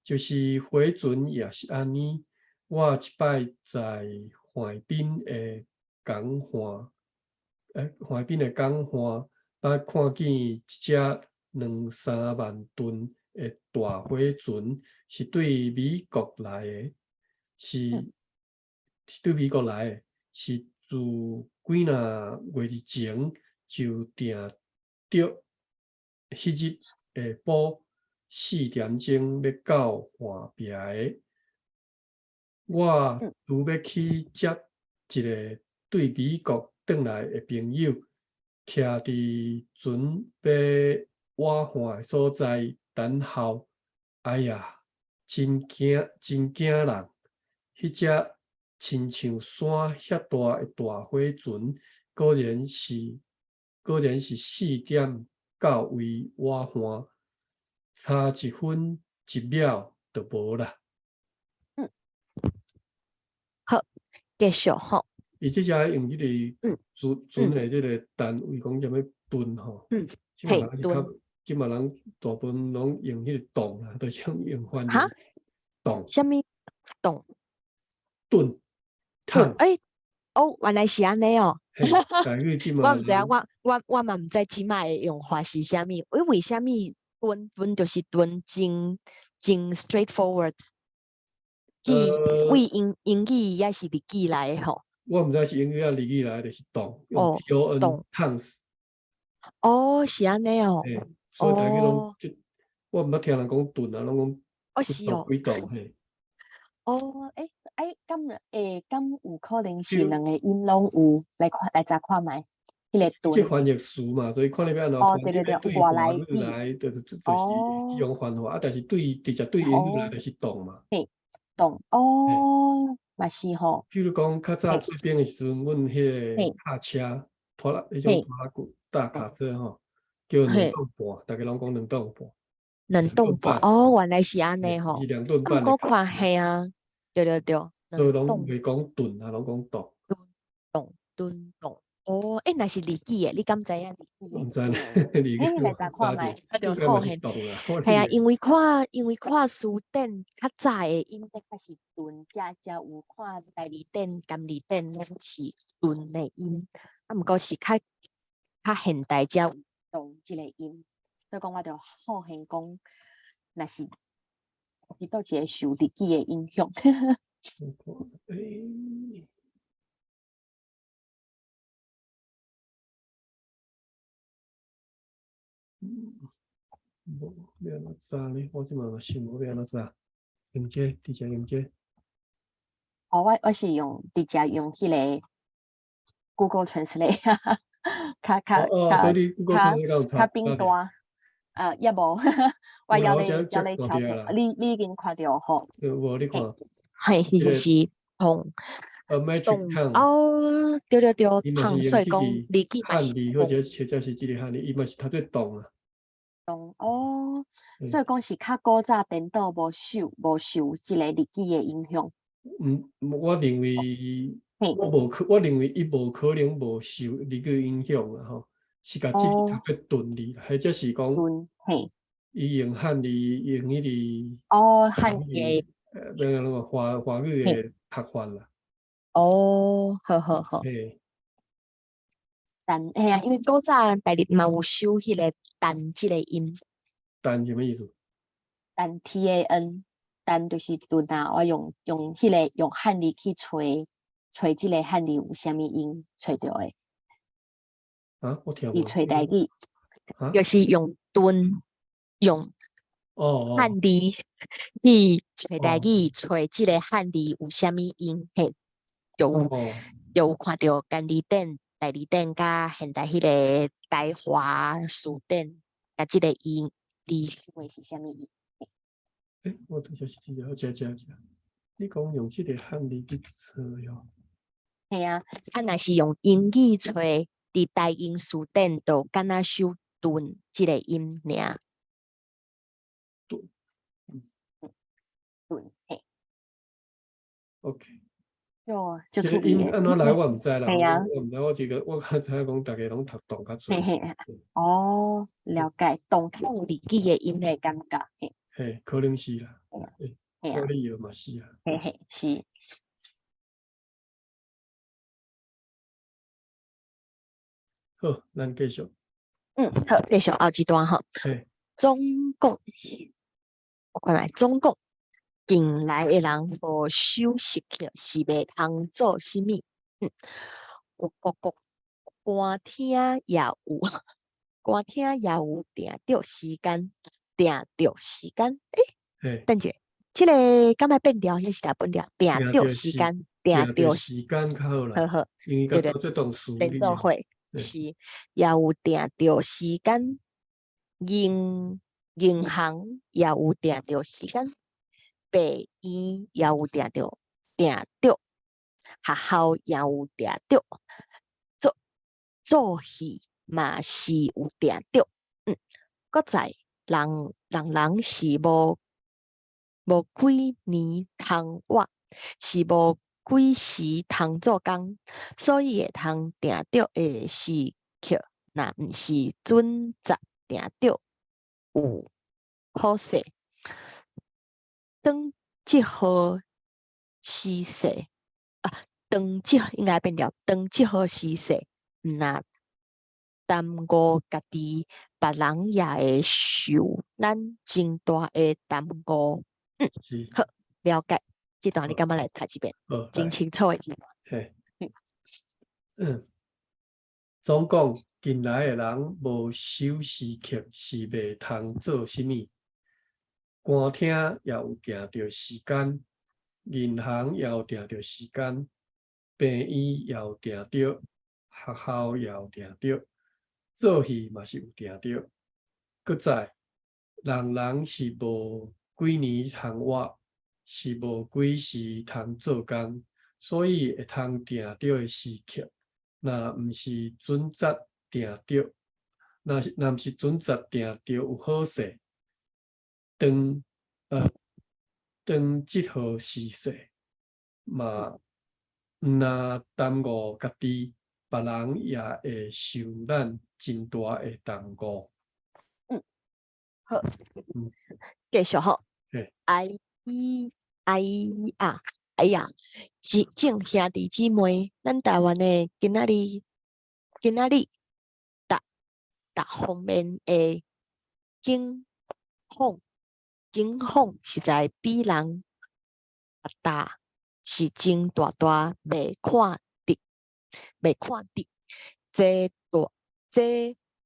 就是火船也是按呢。我一擺在海濱的港岸，海濱的港岸，捌看見一隻兩三萬噸的大火船，是對美國來的，是對美國來的，是自幾若月日前就訂著彼日下晡4點鐘欲到岸邊的。我拄欲去接一个對美國轉來的朋友，徛佇船欲倚岸的所在等候。哎呀，真驚真驚人！彼隻親像山遐大的大火船，果然是4點到位倚岸，差1分1秒就無啦。好，繼續吼。伊這隻用這个船船的這个單位講啥物噸吼？嘿，噸。這馬人大部分攏用彼個噸啊，就是用翻譯噸。啥物噸？噸。噸。欸，哦，原來是按呢哦。我毋知影，我嘛毋知這擺的用法是啥物。為啥物噸噸就是噸，真真 straightforward。為英語抑是日語來的吼？我毋知是英語抑日語來，就是噸，用 T O N tons。哦，是按呢哦。所以大家攏就，我毋捌聽人講噸啊，攏講哦是哦，幾噸嘿。哦，欸，敢有可能是兩个音攏有？來看來查看覓，彼个噸。這翻譯詞嘛，所以看你欲按怎哦，對對對，外來語來，就是用翻法啊，但是對直接對英語來就是噸嘛。嘿，噸哦，嘛是吼。譬如講，較早做兵的時陣，阮彼个卡車拖拉，彼種拖拉機大卡車吼，叫兩噸半，逐家攏講兩噸半。兩噸半哦，原來是按呢吼。2噸半。我看係啊，對對對。所以攏袂講噸啊，攏講噸。噸噸噸。哦，欸，若是日語的，你敢知影日語？毋知，日語來查看覓。好嘿，係啊，因為看詞典較早的音的確是噸，才有看台字典、簡字典攏是噸的音，啊，毋過是較較現代才有棟這个音，所以講我就好現講，若是佇佗一个受日語的影響。欸無欲按怎查呢？我這馬嘛想無欲按怎查，用這個，直接用這個。哦，我是用直接用彼个 Google Translate，較較較較較簡單。也無，我猶咧猶咧敲出，你已經看著吼？無，你看。嘿，是是同。棟哦，對對對，通，所以講日語嘛是漢字或者是這个漢字，伊嘛是讀做棟啊。棟哦，所以講是較古早顛倒無受這个日語的影響。嗯，我認為我無可，我認為伊無可能無受日語影響啊吼，是共這个讀做頓字，或者是講，伊用漢字用彼个哦，漢字，那個華語的讀法啦。哦，好好好。但嘿啊，因為古早台日嘛有收彼个陳這个音。陳啥物意思？陳 T A N，陳就是頓啊。我用彼个用漢字去揣揣這個漢字有啥物音揣著的。啊，我聽無。伊揣台語，就是用頓用漢字去揣台語，揣這个漢字有啥物音嘿，就有看著簡字典、台字典佮現代彼个台華詞典，佮這个音字會是啥物音？欸，我拄才是這個，這這這，你講用這個漢字去揣哦？嘿啊，啊，若是用英語揣，佇台英詞典就敢若收頓這个音爾。頓，嘿。 OK。哦，足這個趣味的。音按怎來我毋知啦，嘿啊。我毋知，我這個我較知影講逐家攏讀動較濟。嘿嘿，哦，了解，動較有力氣的音的感覺，嘿。嘿，可能是啦。嘿啊，嘿，嘿啊。有理由嘛是啊。嘿嘿，是。好，咱繼續。嗯，好，繼續後一段吼。嘿。總共，我看覓，總共近來的人無守時刻是袂通做啥物。嗯，國國國歌廳也有，歌廳也有訂著時間，訂著時間。欸，等一下，這個敢愛變調，抑是來變調？訂著時間，訂著時間較好啦。好好，對對，這動詞連做伙是，也有訂著時間，銀銀行也有訂著時間，病院也有訂著訂著，學校也有訂著，做做戲嘛是有訂著。嗯，閣再人人人是無無幾年通活，是無幾時通做工，所以會通訂著的時刻，若毋是準則訂著有好勢。當這號時勢啊，當這應該變調，當這號時勢，毋若耽誤家己，別人也會受咱真大的耽誤。嗯，好，了解。這段你敢欲來讀一遍？真清楚的這段。嘿，嗯，總講近來的人無守時刻是袂通做啥物。歌廳也有訂著時間，銀行也有訂著時間，病院也有訂著，學校也有訂著，做戲嘛是有訂著。閣再，人人是無幾年通活，是無幾時通做工，所以會通訂著的時刻，若毋是準則訂著，若是若毋是準則訂著有好勢，當當這號時勢嘛，毋若耽誤家己，別人也會受咱真大的耽誤。嗯，好，繼續吼。哎哎呀，哎呀，眾兄弟姊妹，咱台灣的今仔日，今仔日，逐逐方面的境況，境況實在比人大，是真大大袂看得，袂看得。這大這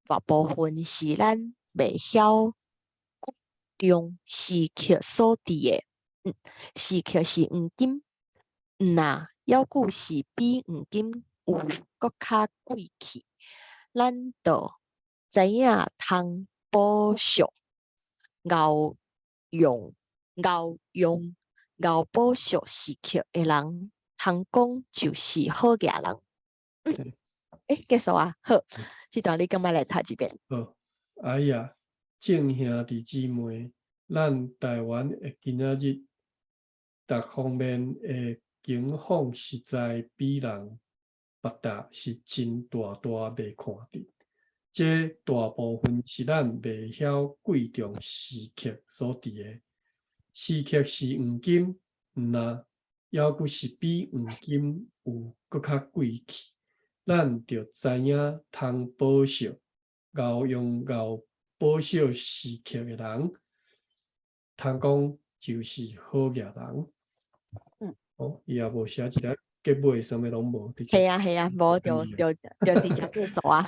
大部分是咱袂曉貴重時刻所致的。嗯，時刻是黃金，毋若猶閣是比黃金有閣較貴氣。咱就知影通保惜，𠢕用𠢕用𠢕保惜時刻的人，通講就是好額人。嗯，欸，結束啊，好，這段你敢欲來讀一遍？好，哎呀，眾兄弟姊妹，咱台灣的今仔日，逐方面的境況實在比人別大，是真大大袂看得。這大部分是咱袂曉貴重時刻所致的。時刻是黃金，毋若猶閣是比黃金有閣較貴氣。咱就知影通保惜，𠢕用𠢕保惜時刻的人，通講就是好額人。嗯。哦，伊也無寫一個結尾，啥物攏無。係啊係啊，無就就就直接結束啊。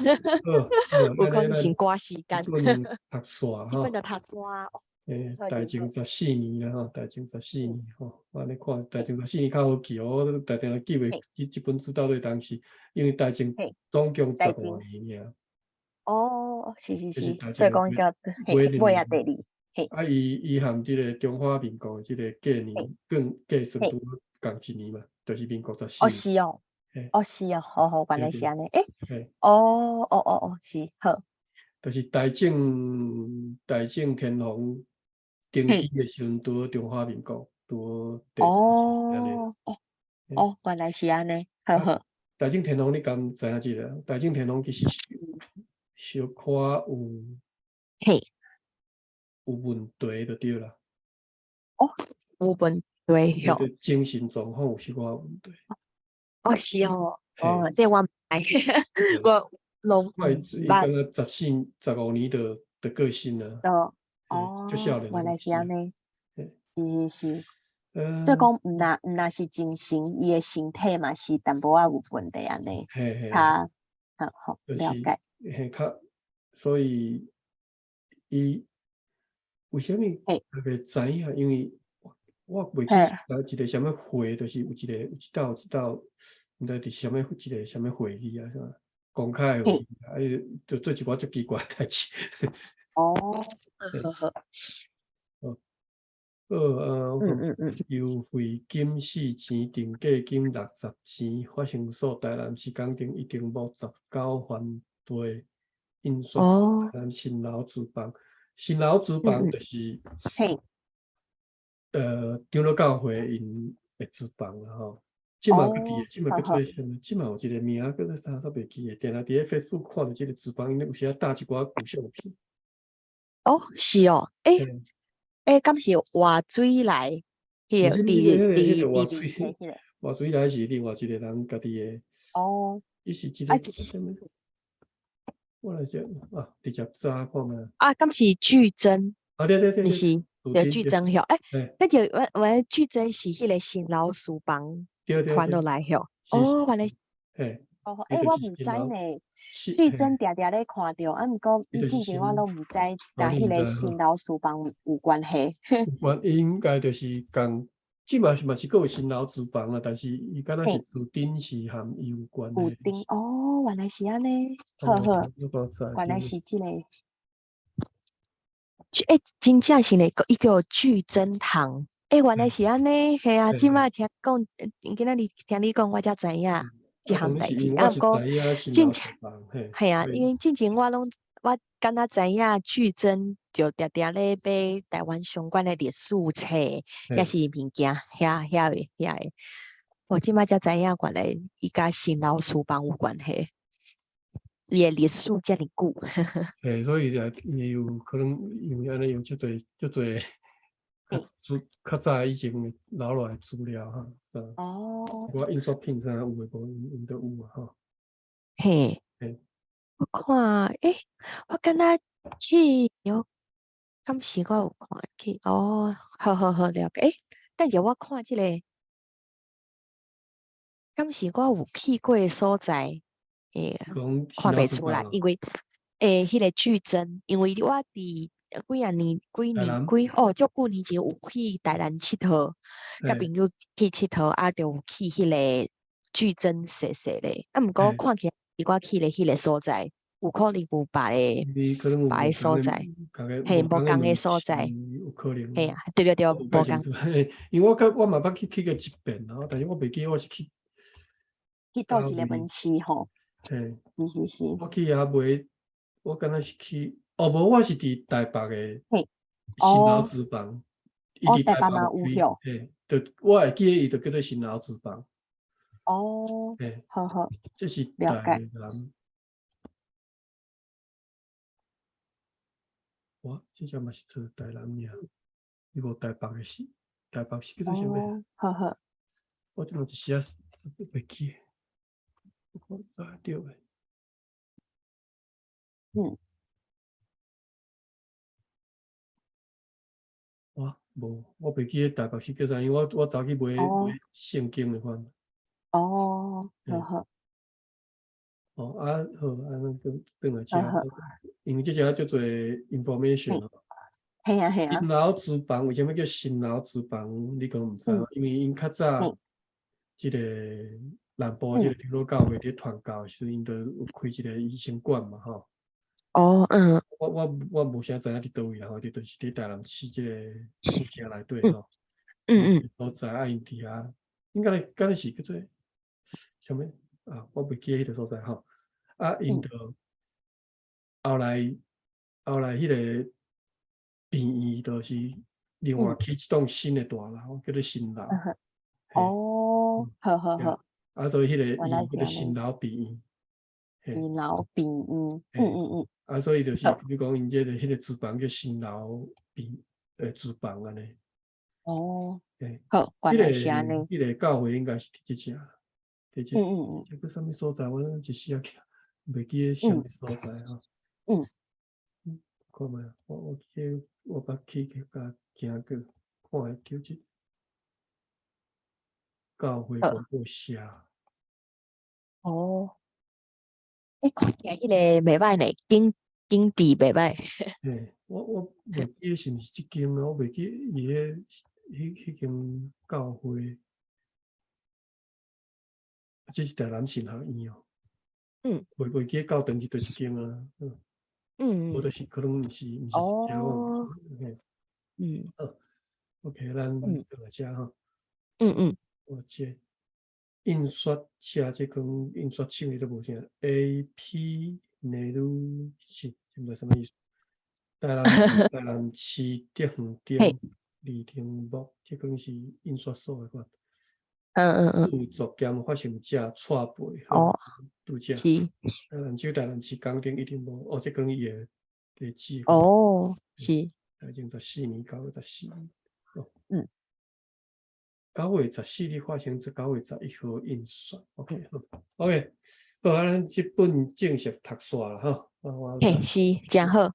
有可能是趕時間。這本讀煞這本就讀煞。欸，大正十四年啦吼，大正十四年吼，我按呢看，大正十四年較好記哦，我定定記袂記這本書到底當時，因為大正總共十五年爾。哦，是是是，所以講叫尾仔第二。啊，伊伊含這個中華民國這個過年，跟計算拄仝一年嘛，就是民國十四。哦是哦，哦是哦，好好，原來是按呢，欸，哦哦哦哦，是好。就是大正大正天皇登基的時陣，拄好中華民國。拄好第按呢。哦，哦，哦，原來是按呢，好啊，好。大正天皇你敢知影這個？大正天皇其實是有小可有有問題就對啦。哦，有問題伊個精神狀況有小可問題。哦，是哦，哦，這我毋知，我攏我伊敢若14、15年就過身啊。哦，哦，原來是按呢，是是是。所以講，毋若是精神，伊的身體嘛是淡薄仔有問題按呢。嘿嘿。較好好了解。嘿，較所以伊為啥物特別知影？因為我袂記得一個啥物會，就是有一個有一道一道，毋知佇啥物一個啥物會議啊啥，公開的會議啊，伊就做一寡足奇怪代誌。哦，好好。好，優惠金4錢，定價金60錢，發行數台南市港鎮一定木19番地，印刷台南新樓書房，新樓書房就是，長老教會𪜶的書房啦吼。這馬閣佇，這馬閣做啥物？這馬有一個名叫做啥，煞袂記得。定定佇咧 Facebook 看著這個書房，𪜶有時仔搭一寡舊相片。哦，是哦，欸，欸，敢是活水來？彼個佇佇活水，活水來是另外一個人家己的。哦。伊是一個啥物？我來想啊，直接查看覓。啊，敢是巨珍？啊對對對，毋是，對巨珍曉。欸，那就我我巨珍是彼個新老書房傳落來曉。哦，原來。嘿。哦，欸，我毋知呢。巨珍定定咧看著，啊，毋過伊之前我攏毋知，共彼個新老書房有關係。有關，應該就是共，這嘛是嘛是閣有新老書房啊，但是伊敢若是厝頂是和伊有關係。厝頂哦，原來是按呢，好好，原來是這個。欸，真正是呢，伊叫聚珍堂。欸，原來是按呢，嘿啊，這擺聽講，今仔日聽你講，我才知影這項代誌。啊，毋過進前，嘿啊，因為進前我攏我敢若知影聚珍就定定咧買台灣相關的歷史冊，抑是物件，遐遐個遐個。我這擺才知影，原來伊佮新老書房有關係。伊的歷史遮爾久。嘿，所以就伊有可能因為按呢有足濟足濟較資較早以前留落來資料哈。哦。我印刷品啥有的無，𪜶都有啊吼。嘿。嘿。我看，欸，我敢若去有，敢是我有看去？哦，好好好，了解。欸，等下我看這個，敢是我有去過的所在？欸，看袂出來，因為欸，彼個巨珍，因為我佇幾仔年、幾年、幾哦，足久年前有去台南𨑨迌，佮朋友去𨑨迌，啊，就有去彼個巨珍踅踅咧。啊，毋過看起來是我去的彼個所在，有可能有別個別个所在，嘿，無仝个所在，有可能，嘿啊，對對對，無仝。因為我較我嘛捌去去過一遍啊，但是我袂記我是去去佗一個門市吼。嘿，是是是。我去遐買，我敢若是去，哦無，我是佇台北的新老書房。哦，台北嘛有曉。嘿，就我會記得伊就叫做新老書房。哦，嘿，好好。這是台南。哇，這隻嘛是做台南爾，伊無台北的是，台北是叫做啥物？哦，好好。我這嘛一時仔袂記。我知對的。哇，無，我袂記得台北是叫啥，因為我我早去買買聖經的款。哦，好好。哦啊好，按呢轉轉來遮，因為這遮足濟 information 哦。嘿啊嘿啊。新老書房為啥物叫新老書房？你可能毋知，因為𪜶較早這個南部這個長老教會佇傳教的時陣，𪜶就有開一個醫生館嘛吼。哦，嗯。我我我無啥知影佇佗位啦吼，佇就是佇台南市這個府城內底吼。所在啊，𪜶佇遐，應該敢若是叫做啥物啊？我袂記得彼個所在吼。啊，𪜶就後來後來彼個病院就是另外起一棟新的大樓，叫做新樓。哦，好好好。啊，所以彼個伊叫做新樓病院。新樓病院，嗯嗯嗯。啊，所以就是，比如講，𪜶這個彼個廚房叫新樓病廚房按呢。哦。好，原來是按呢。彼個教會應該是佇這遮，佇這。這個啥物所在？我一時仔袂記得啥物所在吼。嗯。看覓，我記得我捌去共行過，看會著這教會廣播社。哦。欸，看起來彼個袂䆀呢，景景致袂䆀。嘿，我袂記得是毋是這間啊，我袂記伊彼彼間教會。這是台南神學院哦。袂記得教堂是佗一間啊。無就是可能毋是哦。好，OK，咱轉來遮吼。我這印刷社這間印刷廠伊都無啥，A.P. 內魯是，毋知啥物意思。台南市德園町二丁目，這間是印刷所的款。著作兼發行者蔡培拄遮。台南州台南市江頂一丁目，哦，這間伊的地址。哦，是。大正14年9月14。哦。9月14日發行，這9月11號印刷。OK，好，OK，好，咱這本正式讀煞啦，吼。嘿，是，誠好。